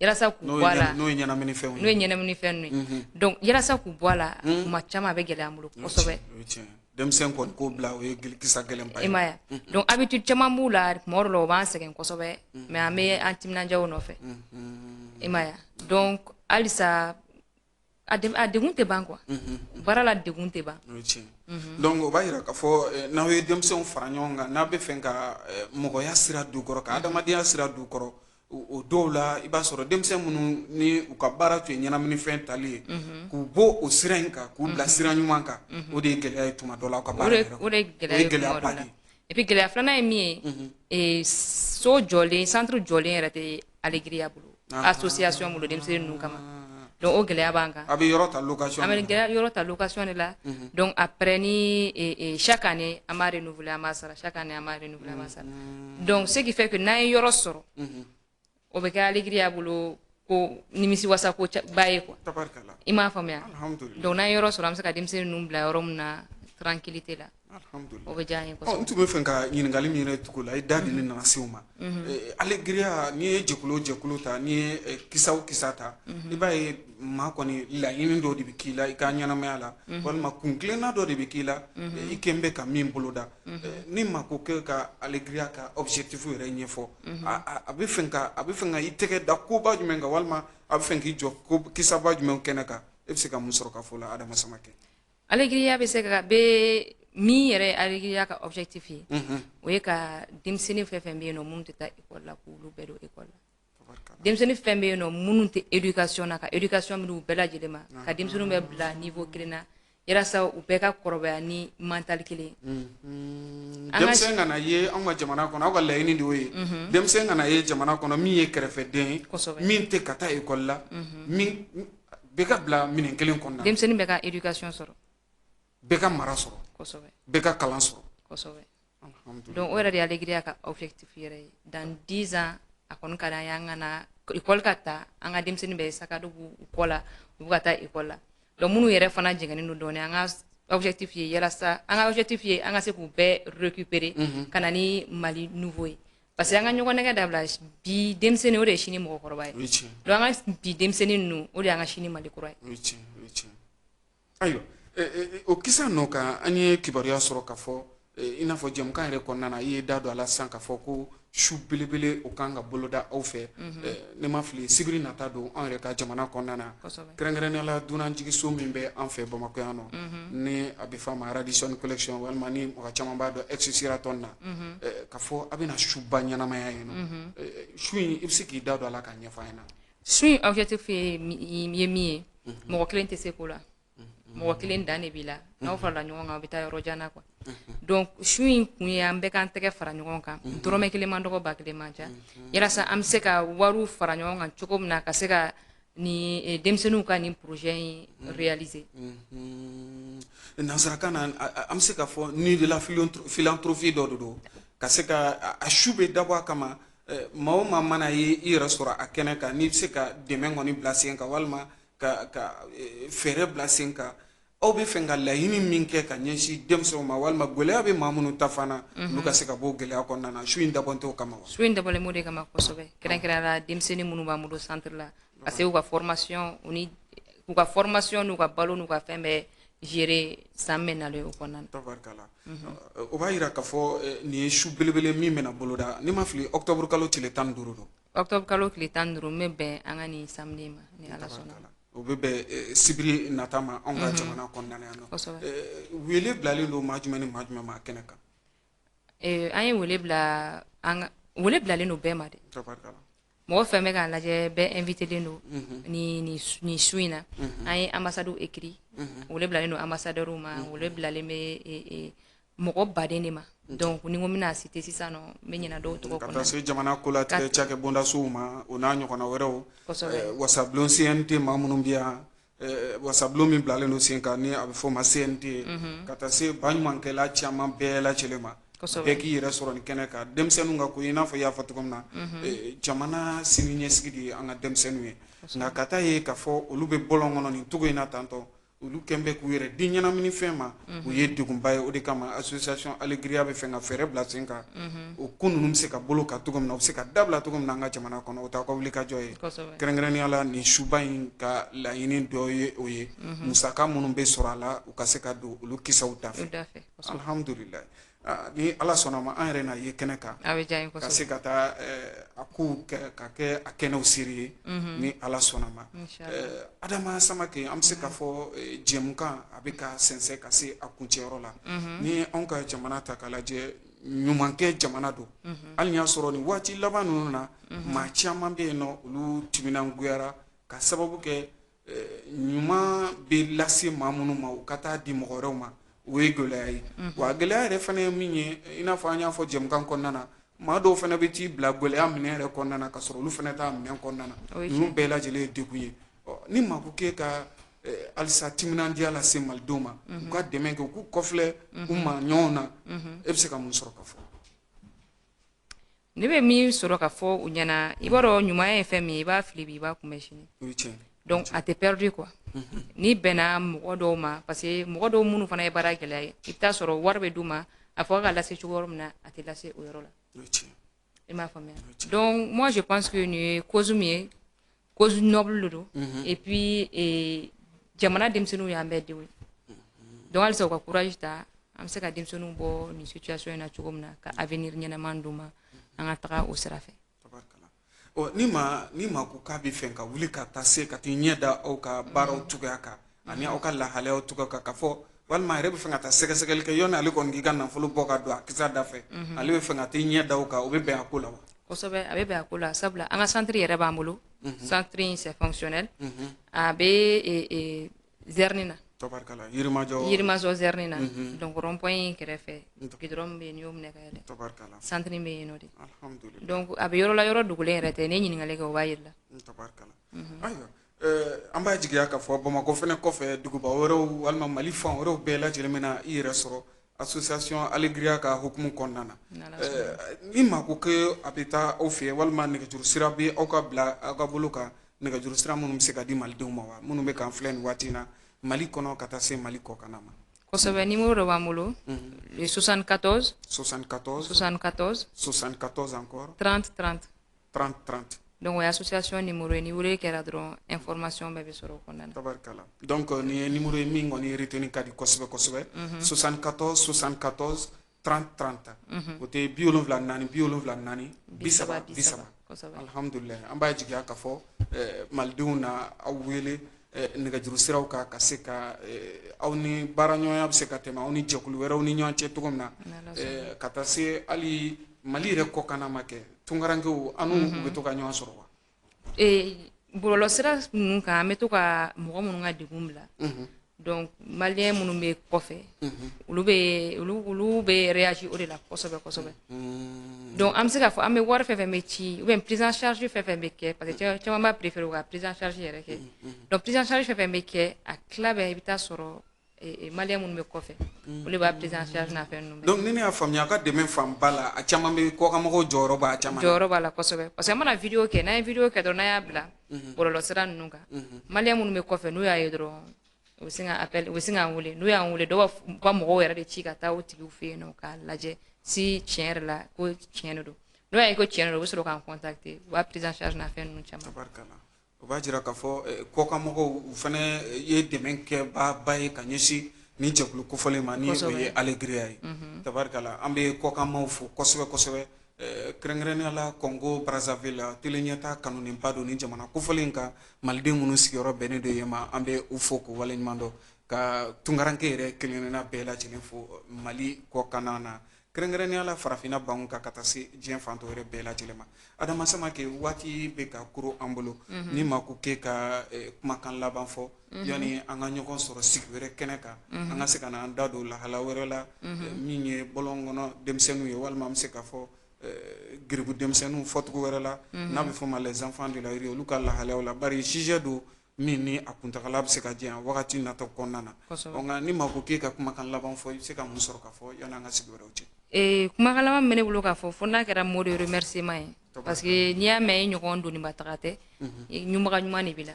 yalasa k'u bɔ a la, n'o ye ɲɛnaminifɛnw ye, n'o ye ɲɛnaminifɛn ninnu ye. Donc yalasa k'u bɔ a la, kuma caman a bɛ gɛlɛya an bolo kosɛbɛ. Denmisɛn kɔni k'o bila, o ye kisa gɛlɛnba ye. I m'a ye, donc habitude caman b'u la, tuma dɔw la o b'an sɛgɛn kosɛbɛ, mais an bɛ an timinandiya o nɔfɛ, i m'a ye. Donc halisa a degun tɛ ban quoi, baara la degun tɛ ban. O ye tiɲɛ. Donc o b'a jira k'a fɔ n'aw ye denmisɛnw fara ɲɔgɔn kan, n'a bɛ fɛ ka mɔgɔya sira d'u kɔrɔ, ka adamadenya sira d'u kɔrɔ, o dɔw la i b'a sɔrɔ denmisɛn minnu ni u ka baara tun ye ɲɛnaminifɛn tali ye, k'u bɔ o sira in kan k'u bila sira ɲuman kan, o de ye gɛlɛya ye tuma dɔ la aw ka baara yɛrɛ. O de ye gɛlɛya ye. Et puis gɛlɛya filanan ye min ye, so jɔlen, centre jɔlen yɛrɛ tɛ Alegria bolo, association bolo denmisɛnnin ninnu kama. Donc o gɛlɛya b'an kan. A bɛ yɔrɔ ta location. An bɛ yɔrɔ ta location de la. Donc après ni chaque année an b'a renouveler, an b'a sara, chaque année an b'a renouveler, an b'a sara. Donc ce qui fait que n'an ye yɔrɔ sɔrɔ, o bɛ kɛ Alegria bolo ko nimisiwasa ko ba ye quoi. I m'a faamuya? Donc n'an ye yɔrɔ sɔrɔ, an bɛ se ka denmisɛnnin ninnu bila yɔrɔ min na tranquillité la. O bɛ diya an ye kosɛbɛ. N tun bɛ fɛ ka ɲininkali min yɛrɛ tugu la, i da de nana se o ma. Alegria, n'i ye jɛkulu o jɛkulu ta, n'i ye kisa o kisa ta, i b'a ye maa kɔni laɲini dɔ de bɛ k'i la i ka ɲɛnamaya la, walima kuntilenna dɔ de bɛ k'i la i kɛn bɛ ka min boloda. Ni maa ko k'e ka Alegria ka objectif yɛrɛ ɲɛfɔ, a bɛ fɛ ka a bɛ fɛ ka i tɛgɛ da koba jumɛn kan, walima a bɛ fɛ k'i jɔ kisaba jumɛn kɛnɛ kan, e bɛ se ka mun sɔrɔ ka fɔ o la, Adama Samakɛ? Alegria bɛ se ka bɛ min yɛrɛ ye Alegria ka objectif ye, o ye ka denmisɛnnin fɛn fɛn bɛ yen nɔ minnu tɛ taa école la, k'olu bɛɛ don école la. Denmisɛnnin fɛn bɛ yen nɔ minnu tɛ éducation na, ka éducation minnu u bɛɛ lajɛlen ma, ka denmisɛnninw bɛɛ bila niveau kelen na, yalasa u bɛɛ ka kɔrɔbaya ni mental kelen ye. Denmisɛn kana ye anw ka jamana kɔnɔ, aw ka laɲini de y'o ye, denmisɛn kana ye jamana kɔnɔ min ye kɛrɛfɛden ye, min tɛ ka taa école la, min bɛɛ ka bila minɛn kelen kɔnɔna. Denmisɛnnin bɛɛ ka éducation sɔrɔ. Bɛɛ ka mara sɔrɔ. Kosɛbɛ. Bɛɛ ka kalan sɔrɔ. Kosɛbɛ. Donc o yɛrɛ de ye Alegria ka objectif yɛrɛ ye. Dans 10 ans, a kɔni ka d'an ye an ka na école ka ta, an ka denmisɛnnin bɛɛ sac à dos b'u kɔ la, u bɛ ka taa école la. Donc minnu yɛrɛ fana jɛngɛnnen don dɔɔnin, an ka objectif ye yalasa an ka objectif ye an ka se k'u bɛɛ récupérer ka na ni Mali nouveau ye. Parce que an ka ɲɔgɔn nɛgɛ dabila, bi denmisɛnnin o de ye sini mɔgɔkɔrɔba ye. Donc an ka bi denmisɛnnin ninnu, o de y'an ka sini Mali kura ye. O ye tiɲɛ, o ye tiɲɛ. Ayiwa, o kisa nɔ kan, an ye kibaruya sɔrɔ k'a fɔ i n'a fɔ jɛmukan yɛrɛ kɔnɔna na, i ye da don a la sisan k'a fɔ ko su belebele o kan ka boloda aw fɛ, ne ma fili, sibiri nata don anw yɛrɛ ka jamana kɔnɔna na, kɛrɛnkɛrɛnnenya la dunanjiginso min bɛ an fɛ Bamakɔ yan nɔ, ni a bɛ f'a ma Radisson Collection, walima ni mɔgɔ caman b'a dɔn ex Sheraton na, k'a fɔ a bɛna suba ɲɛnamaya yen nɔ. Su in, i bɛ se k'i da don a la k'a ɲɛfɔ an ɲɛna? Su in objectif ye min ye, mɔgɔ kelen tɛ se ko la, mɔgɔ kelen dan de b'i la, n'aw farala ɲɔgɔn kan, aw bɛ taa yɔrɔ jan na quoi. Donc su in kun ye an bɛɛ k'an tɛgɛ fara ɲɔgɔn kan, dɔrɔmɛ kelen man dɔgɔ, ba kelen man ca, yalasa an bɛ se ka wariw fara ɲɔgɔn kan cogo min na ka se ka ni denmisɛnninw ka nin projet in réaliser. Nansarakan na, an bɛ se k'a fɔ nuit de la philanthropie dɔ de don, ka se ka a su bɛ dabɔ a kama, maa o maa mana ye i yɛrɛ sɔrɔ a kɛnɛ kan, n'i bɛ se ka dɛmɛ kɔni bila sen kan, walima ka fɛɛrɛ bila sen kan, aw bɛ fɛ ka laɲini min kɛ ka ɲɛsin denmisɛnw ma, walima gɛlɛya bɛ maa minnu ta fana, olu ka se ka bɔ gɛlɛya kɔnɔna na, su in dabɔn t'o kama wa? Su in dabɔlen b'o de kama kosɛbɛ, kɛrɛnkɛrɛnnenya la denmisɛnnin minnu b'an bolo centre la, ka se k'u ka formation ni k'u ka formation n'u ka balo n'u ka fɛn bɛɛ gérer san bɛ nalen o kɔnɔna na. Tabarikala. O b'a jira k'a fɔ nin ye su belebele min bɛna boloda, n'i ma fili, octobre kalo tile 15 don. Octobre kalo tile 15 n bɛ bɛn an ka nin samedi ma, ni Ala sɔnna. O bɛ bɛn sibiri nata ma anw ka jamana kɔnɔna na yan nɔ. Wele bilalen don maa jumɛn ni maa jumɛn ma a kɛnɛ kan? An ye wele bila, an wele bilalen don bɛɛ ma dɛ. Mɔgɔ fɛn bɛ k'a lajɛ, bɛɛ invité don nin su in na. An ye ambassade écrit, wele bilalen don ambassadeur ma, wele bilalen bɛ mɔgɔ baden de ma. Donc ni ko n bɛna citer sisan nɔ, n bɛ ɲinɛ dɔw tɔgɔ kɔ. Ka taa se jamana kolatigɛ cakɛbondasow ma, o n'a ɲɔgɔnna wɛrɛw, wasabulon CNT maa minnu bɛ yan, wasabulon min bilalen don sen kan ni a bɛ fɔ o ma CNT, ka taa se baɲumankɛla caman bɛɛ lajɛlen ma, bɛɛ k'i yɛrɛ sɔrɔ nin kɛnɛ kan. Denmisɛnninw ka ko, i n'a fɔ i y'a fɔ cogo min na, jamana sini ɲɛsigi de ye an ka denmisɛnninw ye, nka ka taa ye k'a fɔ olu bɛ bɔlɔn kɔnɔ nin cogo in na tantɔ. Olu kɛn bɛ k'u yɛrɛ di ɲɛnaminifɛn ma, o ye degunba ye. O de kama association Alegria bɛ fɛ ka fɛɛrɛ bila sen kan, o ko ninnu bɛ se ka bolo kan cogo min na, u bɛ se ka dabila cogo min na an ka jamana kɔnɔ. O t'aw ka wulikajɔ ye. Kɛrɛnkɛrɛnnenya la, nin suba in ka laɲini dɔ ye o ye, musaka minnu bɛ sɔrɔ a la, u ka se ka don olu kisɛw da fɛ. Alhamdulillah, ni Ala sɔnna ma, an yɛrɛ na ye kɛnɛ kan ka se ka taa a kow ka kɛ a kɛnɛw seere ye, ni Ala sɔnna ma. Adama Samake, an bɛ se k'a fɔ jɛmukan a bɛ ka sɛnsɛn ka se a kuncɛyɔrɔ la. Ni anw ka jamana ta k'a lajɛ, ɲumankɛ jamana don, hali y'a sɔrɔ nin waati laban ninnu na, maa caman bɛ yen nɔ, olu timinangoyara ka sababu kɛ ɲuman bɛ lase maa minnu ma, u ka taa di mɔgɔ wɛrɛw ma, o ye gɛlɛya ye. Wa gɛlɛya yɛrɛ fana ye min ye, i n'a fɔ an y'a fɔ jɛmukan kɔnɔna na, maa dɔw fana bɛ t'i bila gɛlɛya minɛn yɛrɛ kɔnɔna na, ka sɔrɔ olu fana t'a minɛn kɔnɔna na. Ninnu bɛɛ lajɛlen ye degun ye. Ni maa ko k'e ka halisa timinandiya lase malidenw ma, u ka dɛmɛ kɛ, u k'u kɔfilɛ u ma ɲɔgɔn na, e bɛ se ka mun sɔrɔ ka fɔ? Ne bɛ min sɔrɔ ka fɔ u ɲɛna, i b'a dɔn ɲumanya ye fɛn min ye, i b'a fili bi, i b'a kunbɛn sini. Donc a tɛ perdu quoi, n'i bɛnna mɔgɔ dɔw ma, parce que mɔgɔ dɔw minnu fana ye baara gɛlɛya ye, i bɛ taa sɔrɔ wari bɛ d'u ma, a fɔ ka lase cogo min na, a tɛ lase o yɔrɔ la. I m'a faamuya? Donc moi, je pense que nin ye cause min ye, cause noble de don. Et puis jamana denmisɛnninw y'an bɛɛ denw ye. Donc halisa u ka courage ta, an bɛ se ka denmisɛnninw bɔ nin situation in na cogo min na, ka avenir ɲɛnama d'u ma, an ka taga o sira fɛ. Ni maa ko k'a bɛ fɛ ka wuli ka taa se ka t'i ɲɛ da aw ka baaraw cogoya kan ani aw ka lahalayaw cogoya kan, ka fɔ walima a yɛrɛ bɛ fɛ ka taa sɛgɛsɛgɛli kɛ, yanni ale kɔni k'i ka nafolo bɔ ka don a kisa da fɛ, ale bɛ fɛ ka t'i ɲɛ da o kan, o bɛ bɛn a ko la wa? Kosɛbɛ, a bɛ bɛn a ko la, sabula an ka centre yɛrɛ b'an bolo. Centre in, c'est fonctionnel, a bɛ zɛrini na. Tabarikala, Yirimajɔ. Yirimajɔ zɛrini na. Donc rond point in kɛrɛfɛ, goudron min bɛ yen, n'i y'o minɛ ka yɛlɛ, Tabarikala. centre in bɛ yen nɔ de. Alhamdulillah. Donc a bɛ yɔrɔ la, yɔrɔ dogolen yɛrɛ tɛ. N'i ye ɲininkali kɛ, o b'a yir'i la. Tabarikala. Ayiwa, an b'a jigiya k'a fɔ Bamakɔ fɛnɛ kɔfɛ, duguba wɛrɛw walima Mali fan wɛrɛw bɛɛ lajɛlen bɛna i yɛrɛ sɔrɔ association Alegria ka hukumu kɔnɔna na. Ni maa ko ko a bɛ taa aw fɛ, walima nɛgɛjuru sira bɛ aw ka bila aw ka bolo kan, nɛgɛjuru sira minnu bɛ se ka di malidenw ma wa, minnu bɛ k'an filɛ nin waati in na Mali kɔnɔ ka taa se Mali kɔkanna ma? Kosɛbɛ, numéro dɔ b'an bolo, le 74 74 74 74 encore. 30 30. 30 30. Donc o ye association numéro ye. Ni wele kɛra dɔrɔn, information bɛɛ bɛ sɔrɔ o kɔnɔna na. Tabarikala. Donc nin ye numéro ye min kɔni retenu ka di kosɛbɛ kosɛbɛ, 74 74 30 30, o tɛ 74 74 30 30. Alhamdulilayi, an b'a jigiya k'a fɔ malidenw na aw wele nɛgɛjuru siraw kan, ka se ka aw ni baaraɲɔgɔnya bɛ se ka tɛmɛ aw ni jɛkulu wɛrɛw ni ɲɔgɔn cɛ cogo min na, ka taa se hali Mali yɛrɛ kɔkanna ma kɛ tunkarankew, an n'u bɛ to ka ɲɔgɔn sɔrɔ wa? Bɔlɔlɔ sira ninnu kan, an bɛ to ka mɔgɔ minnu ka degun bila. Donc malien minnu bɛ kɔfɛ, olu bɛ réagir o de la kosɛbɛ kosɛbɛ. Donc an bɛ se k'a fɔ an bɛ wari fɛn fɛn bɛ ci, ou bien prise en charge fɛn fɛn bɛ kɛ, parce que caman b'a préférer u ka prise en charge yɛrɛ kɛ. Donc prise en charge fɛn fɛn bɛ kɛ, a tila bɛɛ, i bɛ taa sɔrɔ malien minnu bɛ kɔfɛ, olu de b'a prise en charge n'a fɛn ninnu bɛɛ. Donc ni ne y'a faamuya, a ka dɛmɛ fanba la, a caman bɛ kɔkanmɔgɔw jɔyɔrɔ b'a caman na. Jɔyɔrɔ b'a la kosɛbɛ, parce que an mana vidéo kɛ, n'an ye vidéo kɛ dɔrɔn, n'an y'a bila bɔlɔlɔ sira ninnu kan, malien minnu bɛ kɔfɛ, n'u y'a ye dɔrɔn, u bɛ sin ka appel, u bɛ sin k'an wele. N'u y'an wele, dɔw b'a u ka mɔgɔw yɛrɛ de ci ka taa o tigiw fɛ yen nɔ k'a lajɛ si tiɲɛ yɛrɛ la ko tiɲɛ de don. N'u y'a ye ko tiɲɛ de don, u bɛ sɔrɔ k'an contacter, u b'a prise en charge n'a fɛn ninnu caman. Tabarikala, o b'a jira k'a fɔ kɔkanmɔgɔw, u fana ye dɛmɛ kɛbaaba ye ka ɲɛsin nin jɛkulu kofɔlen ma, ni o ye Alegria ye. Tabarikala, an bɛ kɔkanmaw fo kosɛbɛ kosɛbɛ, kɛrɛnkɛrɛnnenya la Congo Brazzaville. Télé ɲɛta kanunenba don ni jamana kofɔlen kan, maliden minnu sigiyɔrɔ bɛnnen don yen ma, an bɛ u fo k'u waleɲuman dɔn, ka tunkaranke yɛrɛ kelenkelenna bɛɛ lajɛlen fo Mali kɔkanna na, kɛrɛnkɛrɛnnenya la farafinna banw kan, ka taa se diɲɛ fantɔ yɛrɛ bɛɛ lajɛlen ma. Adama Samake, waati bɛ ka koro an bolo. Ni maa ko k'e ka kumakan laban fɔ yanni an ka ɲɔgɔn sɔrɔ sigi wɛrɛ kɛnɛ kan, an ka se ka na an da don lahala wɛrɛ la min ye bɔlɔn kɔnɔ denmisɛnninw ye, walima an bɛ se k'a fɔ geribu denmisɛnninw fɔcogo wɛrɛ la n'a bɛ fɔ ma les enfants de la rue, olu ka lahalayaw la, bari sujet don min ni a kuntagala bɛ se ka janya wagati natɔ kɔnɔna na. Nka ni maa ko k'e ka kumakan laban fɔ, i bɛ se ka mun sɔrɔ ka fɔ yanni an ka sigi wɛrɛw cɛ? Kumakan laban min bɛ ne bolo k'a fɔ, fo n'a kɛra mot de remerciement ye, parce que n'i y'a mɛn i ɲɔgɔn doniba taga tɛ, ɲumaga ɲuman de b'i la.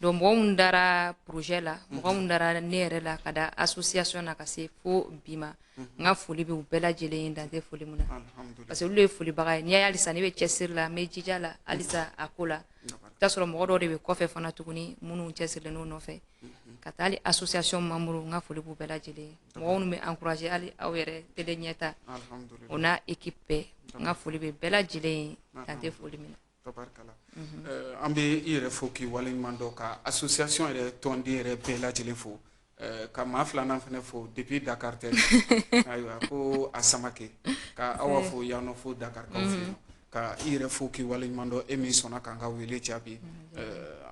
Donc mɔgɔ minnu dara projet la, mɔgɔ minnu dara ne yɛrɛ la ka da association na ka se fo bi ma, n ka foli bɛ u bɛɛ lajɛlen ye, dan tɛ foli min na, parce que olu de ye folibaga ye. N'i y'a ye halisa ne bɛ cɛsiri la, n bɛ jija la halisa a ko la, i bɛ t'a sɔrɔ mɔgɔ dɔw de bɛ kɔfɛ fana tuguni minnu cɛsirilen n'o nɔfɛ ka taa hali association membre, n ka foli b'u bɛɛ lajɛlen ye, mɔgɔ minnu bɛ encourager, hali aw yɛrɛ télé ɲɛta, o n'a équipe bɛɛ, n ka foli bɛ bɛɛ lajɛlen ye, dan tɛ foli min na. Tabarikala. An bɛ i yɛrɛ fo k'i waleɲuman dɔn, ka association yɛrɛ tɔnden yɛrɛ bɛɛ lajɛlen fo, ka maa filanan fana fo depuis Dakar tɛ, ayiwa ko a Samake, ka Awa fo yan nɔ, fo Dakar kaw fɛ yen, ka i yɛrɛ fo k'i waleɲuman dɔn, e min sɔnna k'an ka wele jaabi.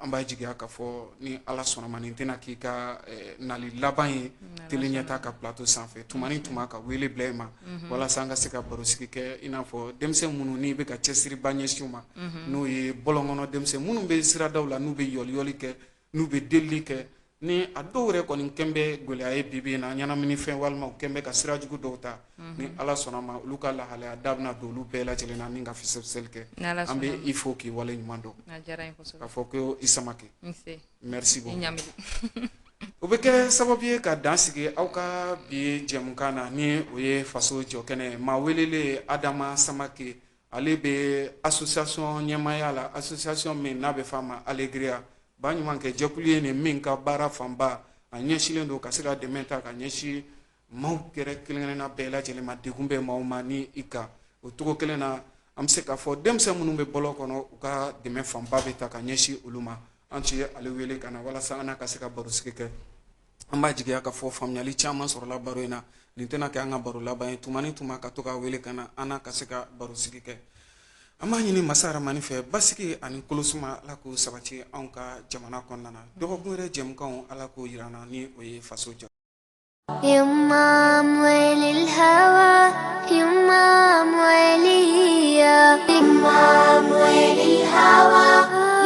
An b'a jigiya k'a fɔ ni Ala sɔnna ma, nin tɛna k'i ka nali laban ye télé ɲɛta ka plateau sanfɛ. Tuma ni tuma ka wele bila i ma walasa an ka se ka barosigi kɛ, i n'a fɔ denmisɛn minnu n'i bɛ ka cɛsiriba ɲɛsin u ma, n'o ye bɔlɔn kɔnɔ denmisɛn minnu bɛ siradaw la, n'u bɛ yɔliyɔli kɛ, n'u bɛ delili kɛ, ni a dɔw yɛrɛ kɔni kɛn bɛ gɛlɛya ye bi bi in na, ɲɛnaminifɛn walima u kɛn bɛ ka sira jugu dɔw ta. Ni Ala sɔnna ma, olu ka lahalaya da bɛna don olu bɛɛ lajɛlen na ni ka fisɛfisɛli kɛ. An bɛ i fo k'i wale ɲuman dɔn, k'a fɔ ko i Samake, merci beaucoup. O bɛ kɛ sababu ye ka dan sigi aw ka bi jɛmukan na, ni o ye faso jɔ kɛnɛ. Maa welelen Adama Samake, ale bɛ association ɲɛmaaya la, association min n'a bɛ f'a ma Alegria, baɲumankɛ jɛkulu ye nin min ka baara fanba a ɲɛsinlen don ka se ka dɛmɛ ta ka ɲɛsin maaw kɛrɛ kelen-kelenna bɛɛ lajɛlen ma, degun bɛ maaw ma ni i kan. O cogo kelen na, an bɛ se k'a fɔ denmisɛn minnu bɛ bɔlɔn kɔnɔ, u ka dɛmɛ fanba bɛ ta ka ɲɛsin olu ma. An tun ye ale wele ka na walasa an n'a ka se ka barosigi kɛ. An b'a jigiya k'a fɔ faamuyali caman sɔrɔla baro in na. Nin tɛna kɛ an ka baro laban ye. Tuma ni tuma ka to ka wele ka na, an n'a ka se ka barosigi kɛ. An b'a ɲini masa Aramani fɛ, basigi ani kolosuma, Ala k'o sabati anw ka jamana kɔnɔna na. Dɔgɔkun wɛrɛ jɛmukanw, Ala k'o jira an na, ni o ye faso jɔ. يما أموال الهوى، يما أمواليا، يما أموال الهوى،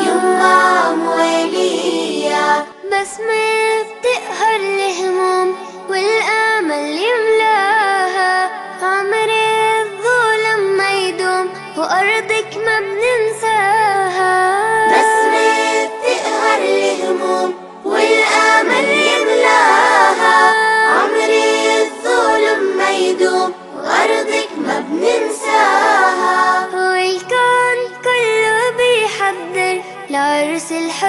يما أمواليا، بسمة بتقهر الهموم والآمل يملاها، عمر الظلم ما يدوم وأرضك ما بننساها. بسمة بتقهر الهموم والآمل يملاها، عمر الظلم ما يدوم وأرضك ما بننساها، والكون كله بيحضر لعرس الحب.